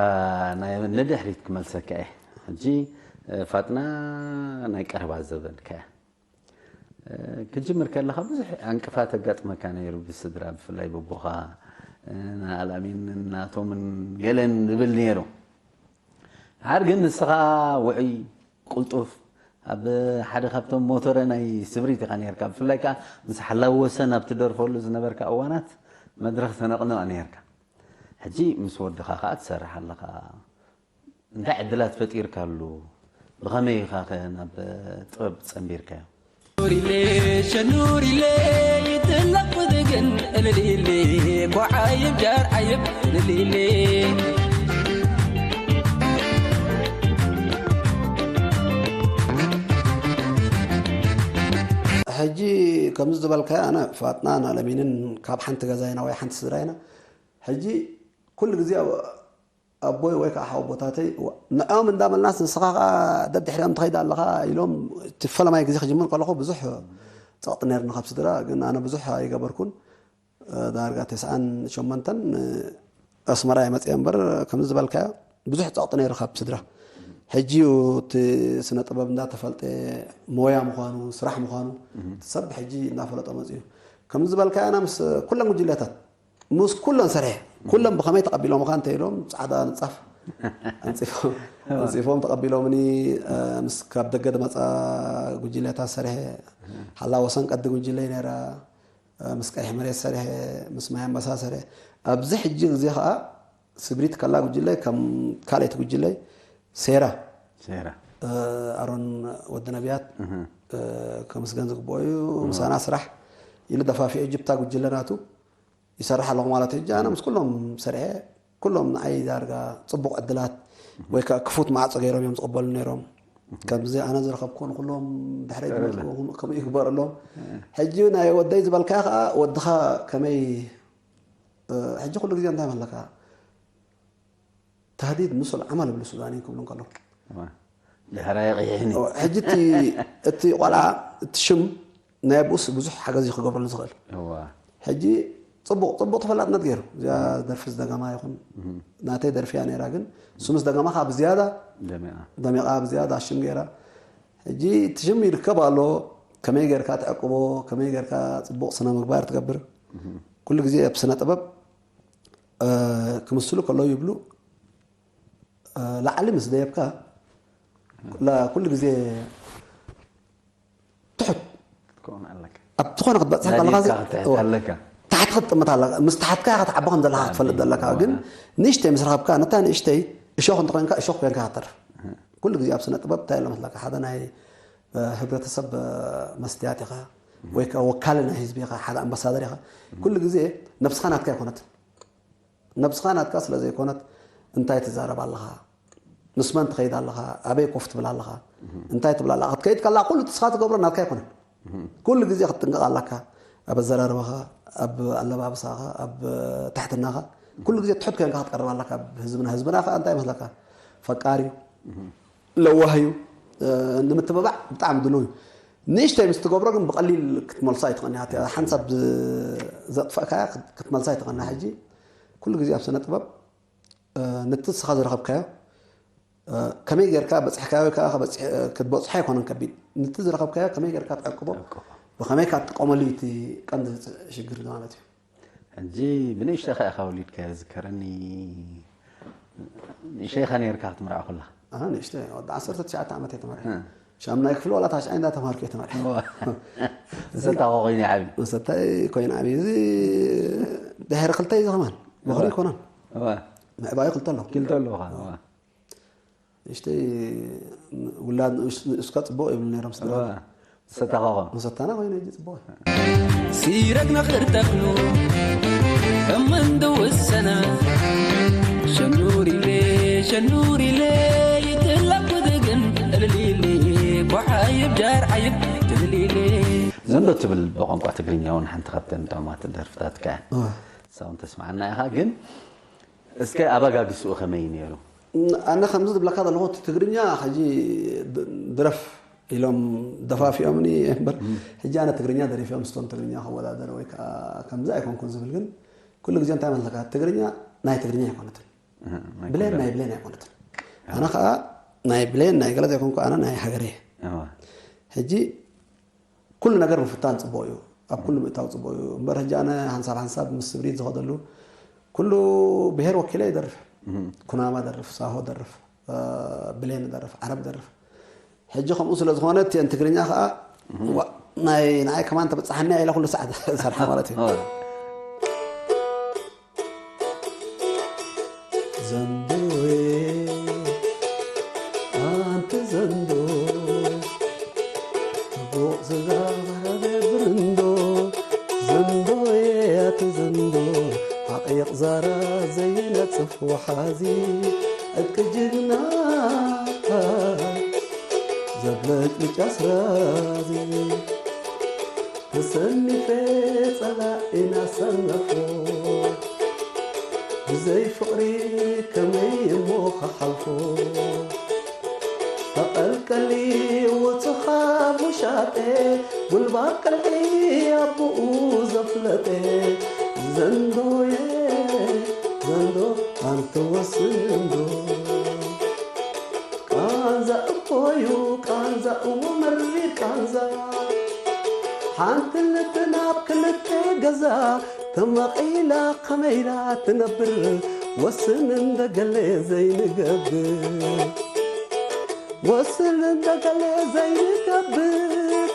ናይ ንድሕሪት ክመልሰካ እየ። ሕጂ እ፣ ፋጥና ናይ ቀረባ ዘበንካ እያ። እ፣ ክጅምር ከለኻ ብዙሕ ዕንቅፋት ኣጋጥመካ ነይሩ፣ ብስድራ ብፍላይ ብቦኻ እ፣ ንኣላሚን ናቶምን ገለን ዝብል ነይሩ። ድሓር ግን ንስኻ ውዑይ፣ ቅልጡፍ፣ ኣብ ሓደ ካብቶም ሞተረ ናይ ስብሪት ኢኻ ነርካ። ብፍላይ ከዓ ምስ ሓላዊ ወሰን ኣብ ትደርፈሉ ዝነበርካ እዋናት መድረኽ ተነቕንቕ ነርካ። ሕጂ ምስ ወድኻ ከዓ ትሰርሕ ኣለኻ። እንታይ ዕድላት ፈጢርካሉ? ብኸመይ ኢኻ ኸ ናብ ጥበብ ጸንቢርካዮ? ኑሪሌ ሸኑሪሌ ይትለቁት ግን እልልሌ ኳዓይብ ጃር ዓይብ እልልሌ ሕጂ ከምዚ ዝበልካዮ ኣነ ፋጥናን ኣለሚንን ካብ ሓንቲ ገዛ ኢና ወይ ሓንቲ ስድራ ኢና። ሕጂ ኩሉ ግዜ ኣብ ኣቦይ ወይ ከዓ ሓወቦታተይ ንዕኦም እንዳበልናስ ንስኻ ከዓ ደድሕሪኦም ትኸይድ ኣለኻ ኢሎም እቲ ፈለማይ ግዜ ክጅምር ከለኹ ብዙሕ ፀቕጢ ነርኒ ካብ ስድራ። ግን ኣነ ብዙሕ ኣይገበርኩን። ዳርጋ ተስዓን ሸሞንተን ኣስመራ እየ መፅየ እምበር ከምዚ ዝበልካዮ ብዙሕ ፀቕጢ ነይሩ ካብ ስድራ። ሕጂ እዩ እቲ ስነ ጥበብ እንዳተፈልጠ ሞያ ምዃኑ ስራሕ ምዃኑ እቲ ሰብ ሕጂ እናፈለጦ መፅኡ። ከምዚ ዝበልካዮ ኣነ ምስ ኩለን ጉጅለታት ምስ ኩለን ሰርሐ ኩለን ብኸመይ ተቐቢሎምኻ እንተ ኢሎም ፃዕዳ ንፃፍ ኣንፂፎም ኣንፂፎም ተቐቢሎምኒ። ምስ ካብ ደገ ዝመፃ ጉጅለታት ሰርሐ ሓላ ወሰን ቀዲ ጉጅለይ ነይራ። ምስ ቀይሕ መሬት ሰርሐ ምስ ማይ ኣንበሳ ሰርሐ ኣብዚ ሕጂ ግዜ ከዓ ስብሪት ከላ ጉጅለይ ከም ካልኣይቲ ጉጅለይ ሴራ ሴራ ኣሮን ወዲ ነቢያት ከምስገን ዝግብኦ እዩ። ምሳና ስራሕ ኢሉ ደፋፊዑ ጅብታ ጉጅለ ናቱ ይሰርሕ ኣለኹ ማለት እዩ። ኣነ ምስ ኩሎም ሰርሐ ኩሎም ንዓይ ዳርጋ ፅቡቕ ዕድላት ወይ ከዓ ክፉት ማዕፆ ገይሮም እዮም ዝቕበሉ ነይሮም። ከምዚ ኣነ ዝረኸብኩ ንኩሎም ድሕረይ ዝመፅኡ ከምኡ ይግበረሎም። ሕጂ ናይ ወደይ ዝበልካ ከዓ ወድኻ ከመይ ሕጂ ኩሉ ግዜ እንታይ መለካ ተህዲድ ምስል ዓመል እብሉ ሱዳኒ ክብሉ እንከሎ ድሕራይ ቀይሕኒ ሕጂ እቲ- እቲ ቆልዓ እቲ ሽም ናይ ኣቦኡስ ብዙሕ ሓገዝ እዩ ክገብረሉ ዝኽእል። እዋ ሕጂ ፅቡቕ ፅቡቕ ተፈላጥነት ገይሩ እዚኣ ደርፊ ዝደገማ ይኹን ናተይ ደርፊያ ነይራ፣ ግን ስምስ ደገማ ከዓ ብዝያዳ ደሚቓ ደሚቓ ብዝያዳ ሽም ገይራ። ሕጂ እቲ ሽም ይርከብ ኣሎ። ከመይ ጌርካ ትዕቅቦ፣ ከመይ ጌርካ ፅቡቕ ስነ ምግባር ትገብር። ኩሉ ግዜ ኣብ ስነ ጥበብ እ፣ ክምስሉ ከለዉ ይብሉ እ፣ ላዕሊ ምስ ደየብካ ላ- ኩሉ ግዜ ትሑት ትከውን ኣለካ ኣብ ዝኾነ ክትበፅሕ ከለካ መሬትካ ክትሕት ኣለካ ታሕቲ ክትጥምት ኣለካ። ምስ ታሕትካ ክትዓቢ ከም ዘለካ ክትፈልጥ ዘለካ። ግን ንእሽተይ ምስ ረኸብካ ነታ ንእሽተይ እሾኽ እንተኮይንካ እሾኽ ኮንካ ክትተርፍ። ኩሉ ግዜ ኣብ ስነ ጥበብ እንታይ ኣሎ መስለካ ሓደ ናይ እ፣ ህብረተሰብ እ፣ መስትያት ኢኻ ወይ ከዓ ወካሊ ናይ ህዝቢ ኢኻ፣ ሓደ ኣምባሳደር ኢኻ። ኩሉ ግዜ ነብስኻ ናትካ ኣይኮነትን። ነብስኻ ናትካ ስለ ዘይኮነት እንታይ ትዛረብ ኣለኻ፣ ምስ መን ትኸይድ ኣለኻ፣ ኣበይ ኮፍ ትብል ኣለኻ፣ እንታይ ትብል ኣለኻ ክትከይድ ከላ ኩሉ ንስኻ ትገብሮ ናትካ ኣይኮነን። ኩሉ ግዜ ክትጥንቀቕ ኣለካ። ኣብ ኣዘራርባኻ፣ ኣብ ኣለባብሳኻ፣ ኣብ ትሕትናኻ ኩሉ ግዜ ትሑት ኮይንካ ክትቀርብ ኣለካ። ኣብ ህዝብና ህዝብና ከዓ እንታይ ይመስለካ ፈቃር እዩ፣ ለዋህ እዩ። ንምትብባዕ ብጣዕሚ ድልው እዩ። ንእሽተይ ምስ ትገብሮ ግን ብቐሊል ክትመልሶ ኣይትኽእልን እያ። ሓንሳብ ዘጥፈእካያ ክትመልሳ ኣይትኽእልና። ሕጂ ኩሉ ግዜ ኣብ ስነ ጥበብ ነቲ ንስኻ ዝረኸብካዮ ከመይ ጌርካ በፅሕካዮ ወይ ከዓ ክትበፅሖ ኣይኮነን ከቢድ። ነቲ ዝረኸብካዮ ከመይ ጌርካ ትዕቅቦ፣ ብኸመይ ካብ ትጥቀመሉ እዩ እቲ ቀንዲ ሽግር ማለት እዩ። ሕጂ ብንእሽተኻ ኢኻ ወሊድካዮ ዝከረኒ። ንእሽተይኻ ነርካ ክትምርዖ ከላ ንእሽተ ወዲ ዓሰርተ ትሽዓተ ዓመት እየ ተመርዐ። ሻምናይ ክፍሊ ዋላ ታሽዓይ እንዳተማርኩ እየ ተመርዐ። መሰታ ኮይነ ዓብዩ። መሰታይ ኮይነ ዓብዩ። እዚ ድሕሪ ክልተ እዩ ዝኸማን ምኽሪ ይኮነን። ምዕባዩ ክልተ ኣለኹ። ክልተ ኣለኹ። ንእሽተይ ውላድ ንእስካ ፅቡቅ ይብሉ ነይሮም ስድራ። ሰታኻኾም መሰታና ኮይነ ሕጂ ፅቡቅ። ሲረግ ነኽር ተኽሉ ከም እንደወሰነ ሸኑሪሌ ሸኑሪሌ ይትለቁት ግን እልሊሌ ኳሓይብ ዳር ዓይብ ትልሊሌ። ዘንዶ ትብል ብቋንቋ ትግርኛ እውን ሓንቲ ካብተን ጥዑማት ደርፍታትካ እያ። ሳውን ተስማዓና ኢኻ ግን እስከ ኣበጋግስኡ ከመይ ነይሩ? ኣነ ከምዚ ዝብለካ ዘለኹ እቲ ትግርኛ ሕጂ ድረፍ ኢሎም ደፋፊኦምኒ እምበር ሕጂ ኣነ ትግርኛ ደሪፈ ምስቶም ትግርኛ ክወዳደር ወይ ከዓ ከምዚ ኣይኮንኩን ዝብል ግን ኩሉ ግዜ እንታይ መስለካ ትግርኛ ናይ ትግርኛ ኣይኮነትን። ብሌን ናይ ብሌን ኣይኮነትን። ኣነ ከዓ ናይ ብሌን ናይ ገለ ዘይኮንኩ ኣነ ናይ ሃገረ እየ። ሕጂ ኩሉ ነገር ምፍታን ፅቡቅ እዩ። ኣብ ኩሉ ምእታው ፅቡቅ እዩ። እምበር ሕጂ ኣነ ሓንሳብ ሓንሳብ ምስ ስብሪት ዝኸደሉ ኩሉ ብሄር ወኪለ ይደርፍ። ኩናማ ደርፍ፣ ሳሆ ደርፍ፣ ብሌን ደርፍ፣ ዓረብ ደርፍ። ሕጂ ከምኡ ስለ ዝኾነ እቲአን ትግርኛ ከዓ ናይ ንዓይ ከማን ተበፃሓኒ ኢለ ኩሉ ሰዓት ሰርሓ ማለት እዩ። ዘንዶዬ ኣንቲ ዘንዶ ጽቡቕ ዝዛረበ ብርንዶ ዘንዶዬ ኣቲ ዘንዶ ዓቒቕ ዛራ ዘይነጽፍ ወሓዚ ዕጥቂ ጅግና ዘብለጭልጭ ኣስራዚ ተሰኒፈ ጸላኢና ሰነፎ ብዘይ ፍቕሪ ከመይ እሞ ክሓልፎ ተቐልቀሊ ውጹኻ ውሻጠ ጉልባብ ቅልዒ ኣቦኡ ዘፍለጠ ዘንዶየ ዘንዶ ኣንተ ወስንዶ ቃንዛ እኮዩ ቃንዛ እዎ መሪር ቃንዛ ሓንቲ ልቢ ናብ ክልተ ገዛ ተመቒላ ከመይላ ትነብር ወስን እንደ ገለ ዘይንገብር ወስን እንደ ገለ ዘይንገብር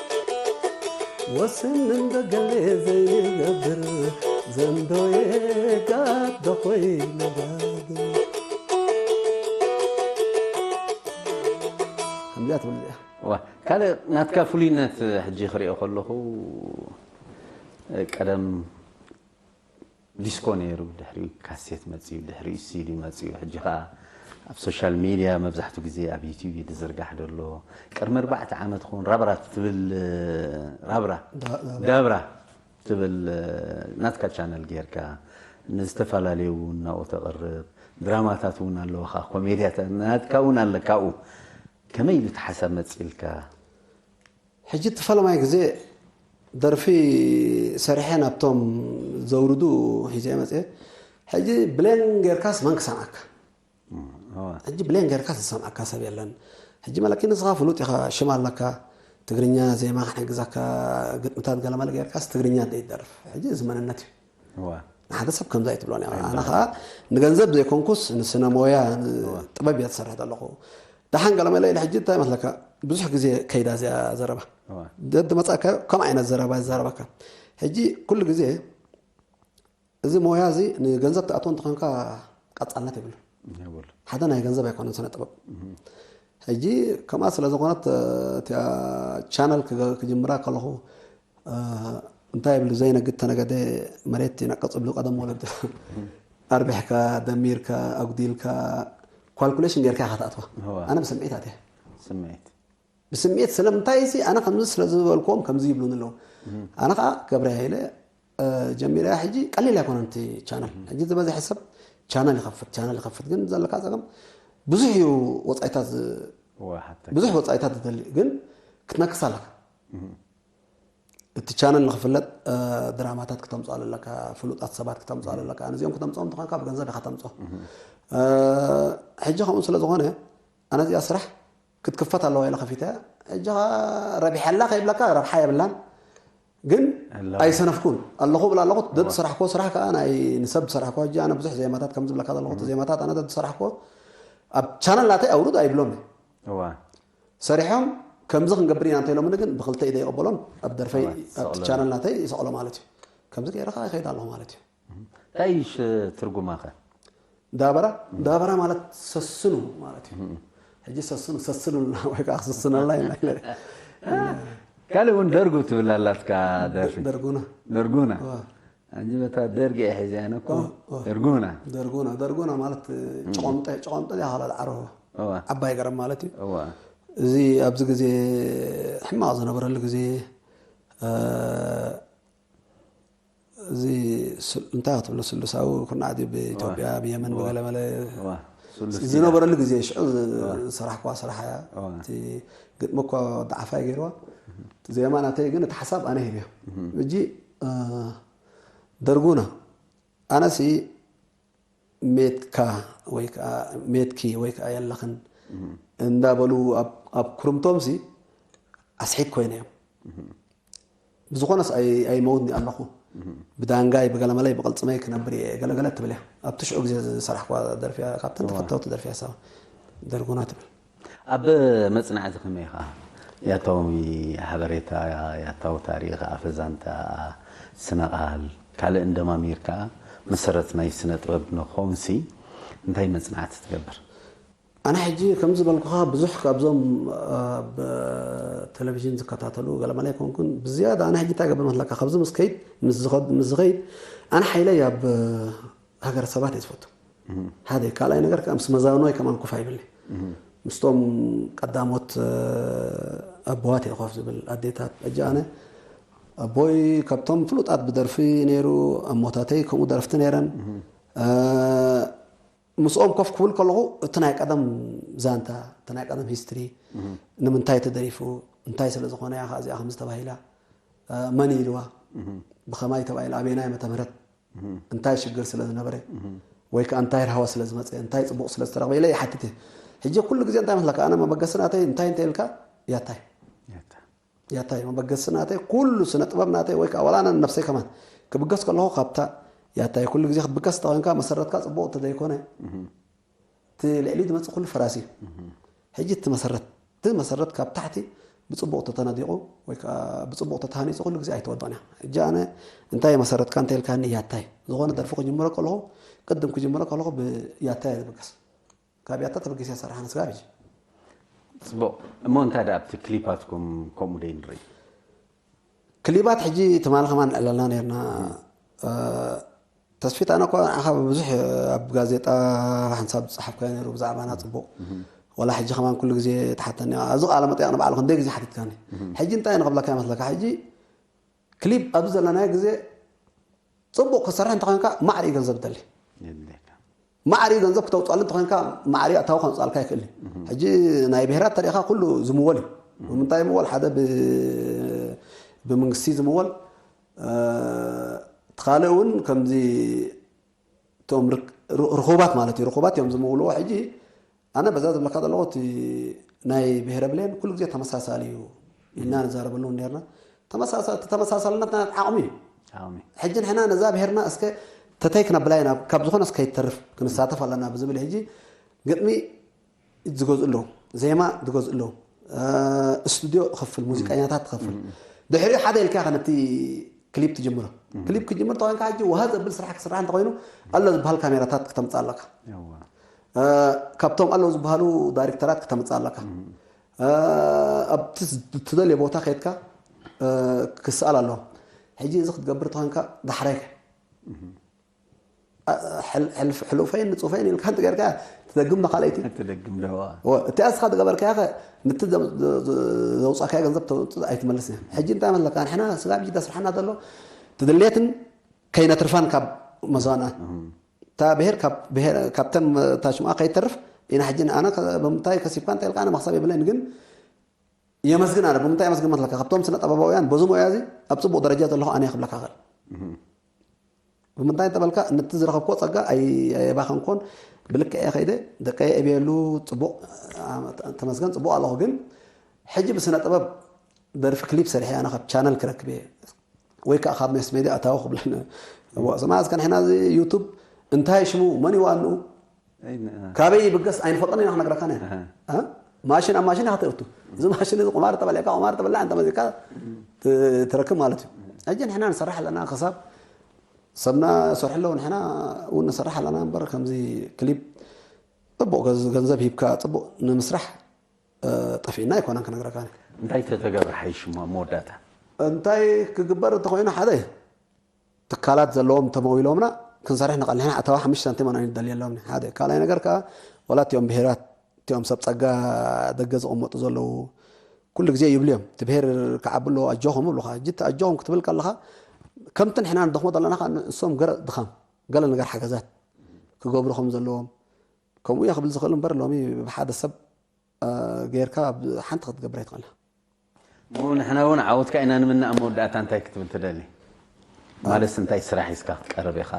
ወስን እንደ ገለ ዘይንገብር ዘንዶየ ጋዶ ኮይነ ባዶ ከምዚኣ ትብል እዚኣ ዋ ካልእ ናትካ ፍሉይነት ሕጂ ክሪኦ ከለኹ ቀደም ዲስኮ ነይሩ ድሕሪኡ ካሴት መፅዩ ድሕሪኡ ሲዲ መፅዩ ሕጂ ከዓ ኣብ ሶሻል ሚድያ መብዛሕቱ ግዜ ኣብ ዩትዩብ እዩ ዝዝርጋሕ ዘሎ ቅድሚ ኣርባዕተ ዓመት ኸውን ራብራ ትብል ራብራ ዳብራ ትብል ናትካ ቻነል ጌርካ ንዝተፈላለዩ እውን ናብኡ ተቕርብ ድራማታት እውን ኣለዋኻ ኮሜድያታት ናትካ እውን ኣለካ ኣብኡ ከመይ ኢሉ እቲ ሓሳብ መፅኢልካ ሕጂ እቲ ፈለማይ ግዜ ደርፊ ሰሪሐ ናብቶም ዘውርዱ ሒዘ መፅየ ሕጂ ብሌን ጌርካስ መን ክሰምዓካ ሕጂ ብሌን ጌርካስ ዝሰምዓካ ሰብ የለን ሕጂ መለኪ ንስኻ ፍሉጥ ኢኻ ሽም ኣለካ ትግርኛ ዜማ ክሕግዛካ ግጥምታት ገለመለ ጌርካስ ትግርኛ ደይደርፍ ሕጂ እዚ መንነት እዩ ንሓደ ሰብ ከምዛ ኣይትብሎን እያ ኣነ ከዓ ንገንዘብ ዘይኮንኩስ ንስነ ሞያ ጥበብ እየ ዝሰርሕ ዘለኹ ደሓን ገለመለ ኢለ ሕጂ እንታይ መስለካ ብዙሕ ግዜ ከይዳ እዚኣ ዘረባ ደድመፃእካዮ ከም ዓይነት ዘረባ ይዛረበካ ሕጂ ኩሉ ግዜ እዚ ሞያ እዚ ንገንዘብ ትኣትዎ እንተኾንካ ቀፃልነት የብሉ ሓደ ናይ ገንዘብ ኣይኮነን ስነ ጥበብ ሕጂ ከምኣ ስለ ዝኾነት እቲኣ ቻነል ክጅምራ ከለኹ እንታይ ይብሉ ዘይነግድ ተነገደ መሬት ይነቅፅ ይብሉ ቀደም ወለድ ኣርቢሕካ ደሚርካ ኣጉዲልካ ካልኩሌሽን ጌርካ ኢኻ ትኣትዋ ኣነ ብስምዒት ኣትያ ስምዒት ብስምዒት ስለምንታይ ሲ ኣነ ከምዚ ስለ ዝበልክዎም ከምዚ ይብሉኒ ኣለዉ ኣነ ከዓ ገብረ ኢለ ጀሚረ ሕጂ ቀሊል ኣይኮነን እቲ ቻነል ሕጂ ዝበዝሐ ሰብ ቻነል ይኸፍት ቻነል ይኸፍት ግን ዘለካ ፀገም ብዙሕ እዩ ወፃኢታት ብዙሕ ወፃኢታት ዝደሊ ግን ክትነክስ ኣለካ እቲ ቻነል ንክፍለጥ ድራማታት ክተምፅኦ ኣለካ፣ ፍሉጣት ሰባት ክተምፅኦ ኣለካ። ነዚኦም ክተምፅኦም እንተኾንካ ብገንዘብ ኢኻ ተምፅኦ። ሕጂ ከምኡ ስለ ዝኾነ ኣነ እዚኣ ስራሕ ክትክፈት ኣለዋ ኢለ ከፊተ። ሕጂ ረቢሐላ ከይብለካ ረብሓ የብላን፣ ግን ኣይሰነፍኩን ኣለኹ ብል ኣለኹ። ደድ ስራሕኮ ስራሕ ከዓ ናይ ንሰብ ስራሕኮ። ሕጂ ኣነ ብዙሕ ዜማታት ከም ዝብለካ ዘለኹ እቲ ዜማታት ኣነ ደድ ስራሕኮ ኣብ ቻነል ናተይ ኣውርድ ኣይብሎም። ሰሪሖም ከምዚ ክንገብር ኢና እንተኢሎምኒ ግን ብክልተ ኢደ ይቐበሎም። ኣብ ደርፈይ ኣብቲ ቻነል ናተይ ይሰቕሎ ማለት እዩ። ከምዚ ገይረ ከዓ ይኸይድ ኣለኹ ማለት እዩ። እንታይ እዩ ትርጉማ ከ? ዳበራ ዳበራ ማለት ሰስኑ ማለት እዩ። ሕጂ ሰስኑ ሰስኑልና ወይ ከዓ ክስስነልና ኢና ኢለ። ካልእ እውን ደርጉ ትብል ኣላትካ ደርፊ። ደርጉና ደርጉና። እንጂ በታ ደርጊ እየ ሒዘ ያነ እኮ ደርጉና። ደርጉና ደርጉና ማለት ጭቆምጠ ጭቆምጠ ያ ኻላ ዓሮ እዋ ዓባይ ገረብ ማለት እዩ። እዋ እዚ ኣብዚ ግዜ ሕማቕ ዝነበረሉ ግዜ እ፣ እዚ ስ- እንታይ ክትብሎ ስሉሳዊ ኩርናዕ ድዩ ብኢትዮጵያ ብየመን ብገለመለ እዋ ስሉስ ዝነበረሉ ግዜ ሽዑ ዝሰራሕኳ ስራሕ እያ። እዋ እቲ ግጥሚ እኮ ወዲ ዓፋይ ገይርዋ። እቲ ዜማ ናተይ ግን እቲ ሓሳብ ኣነ ሂብዮ። ሕጂ እ፣ ደርጉና ኣነሲ ሜትካ ወይ ከዓ ሜትኪ ወይ ከዓ የለኽን እንዳበሉ ኣብ- ኣብ ኩርምቶም ሲ ኣስሒት ኮይነ እዮም። ብዝኾነስ ኣይ- ኣይመውትኒ ኣለኹ። ብዳንጋይ ብገለመለይ ብቕልፅመይ ክነብር እየ ገለገለ ትብል እያ። ኣብቲ ሽዑ ግዜ ዝሰራሕኳ ደርፊያ ካብተን ተፈተውቲ ደርፊያ ሰባ ደርጉና ትብል። ኣብ መጽናዕቲ ከመይ ኢኻ ያታዊ ሓበሬታ፣ ያታዊ ታሪኽ፣ ኣፈ ዛንታ፣ ስነ ቃል ካልእን ደማሚርካ መሰረት ናይ ስነ ጥበብ ንኸውንሲ እንታይ መጽናዕቲ ትገብር? ኣነ ሕጂ ከም ዝበልኩኻ ብዙሕ ካብዞም ኣብ ቴሌቪዥን ዝከታተሉ ገለመለ ኣይኮንኩን። ብዝያዳ ኣነ ሕጂ እንታይ ገብር መስለካ ካብዚ ምስ ከይድ ምስ ዝኸድ ምስ ዝኸይድ ኣነ ሓይለይ ኣብ ሃገረሰባት እየ ዝፈቱ። ሓደ ካልኣይ ነገር ከዓ ምስ መዛኖይ ከማን ኮፍ ኣይብልኒ። ምስቶም ቀዳሞት ኣቦዋት እየ ኮፍ ዝብል ኣዴታት። ሕጂ ኣነ ኣቦይ ካብቶም ፍሉጣት ብደርፊ ነይሩ። ኣሞታተይ ከምኡ ደረፍቲ ነይረን። ምስኦም ኮፍ ክብል ከለኹ እቲ ናይ ቀደም ዛንታ እቲ ናይ ቀደም ሂስትሪ ንምንታይ ተደሪፉ እንታይ ስለ ዝኾነ እያ እዚኣ ከምዚ ተባሂላ መን ኢልዋ ብኸማይ ተባሂላ ኣበየናይ ዓመተ ምህረት እንታይ ሽግር ስለ ዝነበረ ወይ ከዓ እንታይ ራህዋ ስለ ዝመፀ እንታይ ፅቡቕ ስለ ዝተረኽበ ኢለ ይሓትት እየ። ሕጂ ኩሉ ግዜ እንታይ መስለካ ኣነ መበገሲ ናተይ እንታይ እንተ ኢልካ ያታይ ያታይ መበገሲ ናተይ ኩሉ ስነ ጥበብ ናተይ ወይ ከዓ ዋላ ኣነ ነብሰይ ከማን ክብገስ ከለኹ ካብታ ያታይ ኩሉ ግዜ ክትብገስ እንተኮይንካ መሰረትካ ፅቡቕ እንተዘይኮነ እቲ ልዕሊ ዝመፅእ ኩሉ ፈራሲ እዩ። ሕጂ እቲ መሰረት እቲ መሰረት ካብ ታሕቲ ብፅቡቕ ተተነዲቑ ወይ ከዓ ብፅቡቕ ተተሃኒፁ ኩሉ ግዜ ኣይተወድቕን እያ። ሕጂ ኣነ እንታይ መሰረትካ እንተ ኢልካኒ ያታይ ዝኾነ ደርፊ ክጅምሮ ከለኹ ቅድም ክጅምሮ ከለኹ ብያታይ እየ ዝብገስ። ካብ ያታ ተበጊሰ እየ ዝሰርሕ ኣነ ስጋብ ሕጂ። ፅቡቕ እሞ እንታይ ደኣ ኣብቲ ክሊፓትኩም ከምኡ ደይ ንርኢ? ክሊባት ሕጂ ትማሊ ከማን ንዕለልና ነርና። ተስፊት ኣነ እኳ ንዓኻ ብዙሕ ኣብ ጋዜጣ ሓንሳብ ዝፀሓፍካዮ ነይሩ ብዛዕባና ፅቡቕ። ወላ ሕጂ ከማን ኩሉ ግዜ ትሓተኒ። ኣብዚ ቃለ መጠይቕ ንባዕሉ ክንደይ ግዜ ሓቲትካኒ። ሕጂ እንታይ ንኽብለካ ይመስለካ? ሕጂ ክሊፕ ኣብዚ ዘለናዮ ግዜ ፅቡቕ ክሰርሕ እንተኾይንካ ማዕሪ ገንዘብ ደሊ። ማዕሪ ገንዘብ ክተውፅኣሉ እንተኾይንካ ማዕሪ ኣታዊ ከምፅኣልካ ይክእል እዩ። ሕጂ ናይ ብሄራት ተሪኢኻ ኩሉ ዝምወል እዩ። ብምንታይ ይምወል? ሓደ ብ- ብመንግስቲ ዝምወል እ፣ እቲ ካልእ እውን ከምዚ እቶም ርክ- ር- ርኹባት ማለት እዩ ርኹባት እዮም ዝምውልዎ። ሕጂ ኣነ በዛ ዝብለካ ዘለኹ እቲ ናይ ብሄረ ብሌን ኩሉ ግዜ ተመሳሳሊ እዩ ኢልና ንዛረበሉ እውን ነርና። ተመሳሳ- እቲ ተመሳሳልነትና ዓቕሚ እዩ። ዓቕሚ ሕጂ ንሕና ነዛ ብሄርና እስከ ተተይ ክነብላ ኢና ካብ ዝኾነ እስከ ይተርፍ ክንሳተፍ ኣለና ብዝብል ሕጂ ግጥሚ ዝገዝኡ ኣለዉ፣ ዜማ ዝገዝኡ ኣለዉ፣ ስቱድዮ ክኸፍል፣ ሙዚቀኛታት ክኸፍል። ድሕሪኡ ሓደ ኢልካ ኢኻ ነቲ ክሊፕ ትጅምሮ። ክሊፕ ክጅምር ተኾይንካ ሕጂ ውሃ ዘብል ስራሕ ክስራሕ እንተኾይኑ ኣሎ ዝበሃል ካሜራታት ክተምፅእ ኣለካ። እዋ እ፣ ካብቶም ኣለዉ ዝበሃሉ ዳይሬክተራት ክተምፅእ ኣለካ። እ፣ ኣብቲ ዝ- ትደልዮ ቦታ ከይድካ እ፣ ክስኣል ኣለዎ። ሕጂ እዚ ክትገብር ተኾይንካ ዳሕራይ ከ? እ፣ ሕል- ሕልፍ- ሕሉፈይን ንፁፈይን ኢልካ ሓንቲ ገይርካ ትደግም ዶ ካልኣይቲ? ትደግም ዶ? ወ- እቲ ኣስኻ ዝገበርካዮ ኸ ንቲ ዘ- ዘ- ዘ- ዘውፃእካዮ ገንዘብ ተውፅእ ኣይትመልስን። ሕጂ እንታይ መስለካ ንሕና ስጋብ ሕጂ ዘስርሓና ዘሎ ትድሌትን ከይነትርፋን ካብ መዛና እታ ብሄር ካብ ብሄር- ካብተን ታሽምኣ ከይተርፍ ኢና። ሕጂ ኣነ ከ- ብምንታይ ከሲብካ እንታይ ኢልካ ኣነ መክሰብ የብለይን፣ ግን የመስግን ኣነ። ብምንታይ የመስግን መስለካ? ካብቶም ስነ ጥበባውያን በዚ ሞያ እዚ ኣብ ጽቡቕ ደረጃ ዘለኹ ኣነ እየ ክብለካ እኽእል። ብምንታይ እንተበልካ፣ ነቲ ዝረኸብክዎ ጸጋ ኣይ-፣ ኣየባኸንኩዎን፣ ብልክዕ እየ ከይደ፣ ደቀየ እብየሉ፣ ጽቡቕ፣ ኣ-፣ ተመስገን፣ ጽቡቕ ኣለኹ። ግን ሕጂ ብስነ ጥበብ ደርፊ ክሊፕ ሰሪሐ ኣነ ካብ ቻነል ክረክብ እየ ወይ ከዓ ካብ ሜስ ሜድያ ኣታዊ ክብለኒ። እዋ፣ ስማ፣ እስከ ንሕና እዚ ዩቱብ እንታይ ሽሙ፣ መን እዩ ዋንኡ፣ ኣይ፣ ን-፣ ካበይ ይብገስ ኣይንፈልጦን ኢና ክነግረካ ነና። ኣሃ። እ? ማሽን ኣብ ማሽን ኢኻ ተእቱ። እዚ ማሽን እዚ ቁማር ተበሊዕካ፣ ቁማር ተበላዕ እንተ መዚካ ት-፣ ትረክብ ማለት እዩ። ሕጂ ንሕና ንሰርሕ ኣለና፣ ክሳብ ሰብና ሰርሑ ኣለዉ፣ ንሕና እውን ንሰርሕ ኣለና እምበር፣ ከምዚ ክሊፕ ጽቡቕ ገዝ-፣ ገንዘብ ሂብካ ጽቡቕ ንምስራሕ፣ እ፣ ጠፊእና ኣይኮነን ክነግረካ። እንታይ ተተገብረ ሓይሽ እሞ ኣብ መወዳእታ? እንታይ ክግበር እንተኾይኑ፣ ሓደ ትካላት ዘለዎም ተመዊሎምና ክንሰርሕ ንኽእል። ንሕና ኣታዊ ሓሙሽተ ሳንቲም ኣነ ኣይንደልየሎም። ሓደ። ካልኣይ ነገር ከኣ፣ ዋላ እቲኦም ብሄራት፣ እቲኦም ሰብ ጸጋ ደገ ዝቕመጡ ዘለዉ፣ ኩሉ ግዜ ይብሉ እዮም። እቲ ብሄር ክዓቢ ኣለዎ፣ ኣጆኹም ይብሉኻ። ሕጂ እቲ ኣጆኹም ክትብል ከለኻ፣ ከምቲ ንሕና ንደኽሞ ዘለና ከኣ ንሶም ገለ ድኻም፣ ገለ ነገር ሓገዛት ክገብሩ ከም ዘለዎም፣ ከምኡ እየ ክብል ዝኽእል እምበር፣ ሎሚ ብሓደ ሰብ እ፣ ጌርካ ኣብ ሓንቲ ክትገብር ኣይትኽእልን። እሞ ንሕና እውን ዓወትካ ኢና ንምነ። ኣብ መወዳእታ እንታይ ክትብል ትደሊ? ማለትስ እንታይ ስራሕ ሒዝካ ክትቀርብ ኢኻ?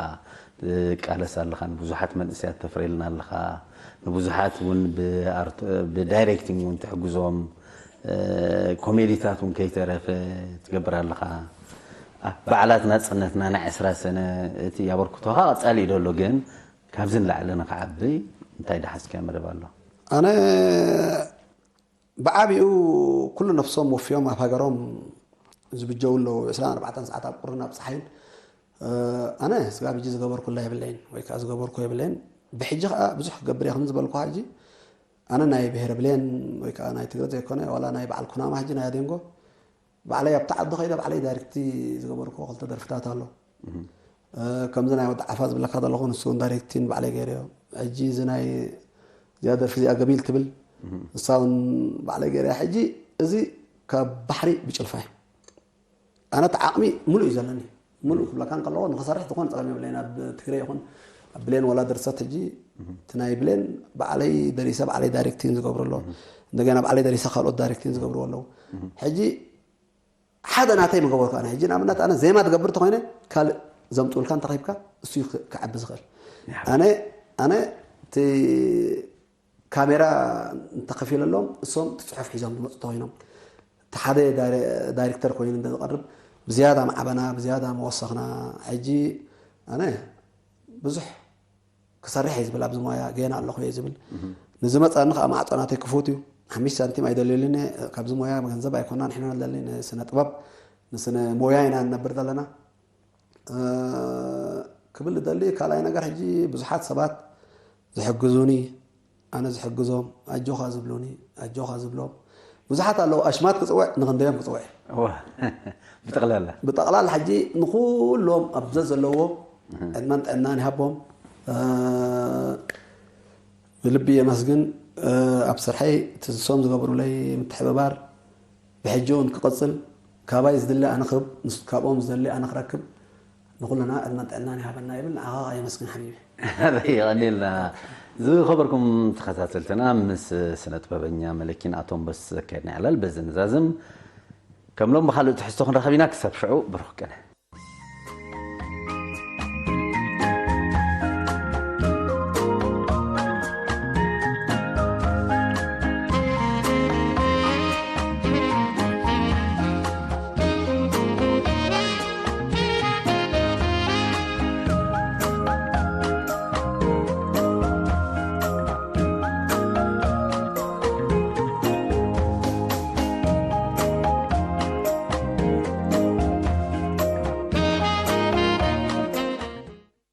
ትቃለስ ኣለኻ፣ ንብዙሓት መንእሰያት ተፍርየልና ኣለኻ፣ ንብዙሓት እውን ብኣርት-፣ ብዳይሬክቲንግ እውን ትሕግዞም፣ እ፣ ኮሜዲታት እውን ከይተረፈ ትገብር ኣለኻ። ኣ፣ በዓላት ናጽነትና ናይ ዕስራ ሰነ እቲ ኣበርክቶኻ ቀጻሊ እዩ ደሎ፣ ግን ካብዚ ንላዕሊ ንኽዓቢ እንታይ ደሓዝካዮ መደብ ኣሎ? ኣነ ብዓቢኡ ኩሉ ነፍሶም ወፍዮም ኣብ ሃገሮም ዝብጀው ኣለዉ። ዕስራን ኣርባዕተን ሰዓት ኣብ ቁርን ኣብ ጸሓይን፣ እ፣ ኣነ ስጋብ ሕጂ ዝገበርኩላ የብለይን ወይ ከኣ ዝገበርኩ የብለይን። ብሕጂ ከኣ ብዙሕ ክገብር እየ ከም ዝበልኩ ሕጂ፣ ኣነ ናይ ብሄረ ብሌን ወይ ከኣ ናይ ትግረ ዘይኮነ፣ ዋላ ናይ በዓል ኩናማ ሕጂ ናይ ኣዴንጎ፣ ባዕለይ ኣብቲ ዓዲ ከይደ ባዕለይ ዳይሬክት ዝገበርኩዎ ክልተ ደርፍታት ኣሎ። እ፣ ከምዚ ናይ ወዲ ዓፋ ዝብለካ ዘለኹ፣ ንሱ እውን ዳይሬክቲን ባዕለይ ገይረዮ። ሕጂ እዚ ናይ እዚኣ ደርፊ እዚኣ ገቢል ትብል፣ ንሳ እውን ባዕለይ ገይረያ። ሕጂ እዚ ካብ ባሕሪ ብጭልፋ እዩ። ኣነ እቲ ዓቕሚ ምሉእ እዩ ዘለኒ። ምሉእ ክብለካ እንከለኹ፣ ንኽሰርሕ ዝኾነ ጸገም የብለይን። ኣብ ትግረ ይኹን ኣብ ብሌን ዋላ ድርሰት፣ ሕጂ እቲ ናይ ብሌን ባዕለይ ደሪሰ ባዕለይ ዳይሬክቲን ዝገብሩ ኣለዉ። እንደገና ባዕለይ ደሪሰ ካልኦት ዳይሬክቲን ዝገብሩ ኣለዉ። ሕጂ ሓደ ናተይ ምገበርኩ ኣነ። ሕጂ ንኣብነት ኣነ ዜማ ትገብር እንተኾይነ፣ ካልእ ዘምጽኡልካ እንተረኺብካ፣ እሱ እዩ ክ-፣ ክዓቢ ዝኽእል። ኣነ፣ ኣነ እቲ ካሜራ እንተኸፊለሎም፣ እሶም እቲ ጽሑፍ ሒዞም ዝመጹ እንተኾይኖም፣ እቲ ሓደ ዳይረ-፣ ዳይሬክተር ኮይኑ እንተ ዝቐርብ፣ ብዝያዳ ምዓበና፣ ብዝያዳ ምወሰኽና። ሕጂ ኣነ ብዙሕ ክሰርሕ እየ ዝብል፣ ኣብዚ ሞያ ጌና ኣለኹ እየ ዝብል። ንዝመጻኒ ከኣ ማዕጾ ናተይ ክፉት እዩ። ሓሙሽተ ሳንቲም ኣይደልየሉን እየ። ካብዚ ሞያ ገንዘብ ኣይኮና ንሕና ንደሊ፣ ንስነ ጥበብ፣ ንስነ ሞያ ኢና ንነብር ዘለና። እ፣ ክብል ዝደሊ ካልኣይ ነገር፣ ሕጂ ብዙሓት ሰባት ዝሕግዙኒ፣ ኣነ ዝሕግዞም፣ ኣጆኻ ዝብሉኒ፣ ኣጆኻ ዝብሎም ብዙሓት ኣለዉ። ኣሽማት ክጽውዕ፣ ንኽንደዮም ክጽውዕ። እዋ፣ ብጠቕላላ። ብጠቕላላ ሕጂ ንኹሎም ኣብ ዘዘለዎ ዕድመን ጥዕናን ይሃቦም። እ፣ ብልቢ የመስግን። እ፣ ኣብ ስርሐይ እቲ ንሶም ዝገብሩለይ ምትሕብባር ብሕጂ እውን ክቕጽል፣ ካባይ ዝድለ ኣነ ክህብ፣ ንስ-፣ ካብኦም ዝደሊ ኣነ ክረክብ፣ ንኹልና ዕድመን ጥዕናን ይሃበና ይብል። ንዓኻ የመስግን ሓቢቢ። የቐንየልና። ዝኸበርኩም ተኸታተልትና፣ ምስ ስነ ጥበበኛ መለኪን ኣቶምበስ ዘካየድና ዕላል በዚ ንዛዝም። ከም ሎም ብኻልእ ትሕዝቶ ክንረኸብ ኢና። ክሳብ ሽዑ ብሩኽ ቅነ።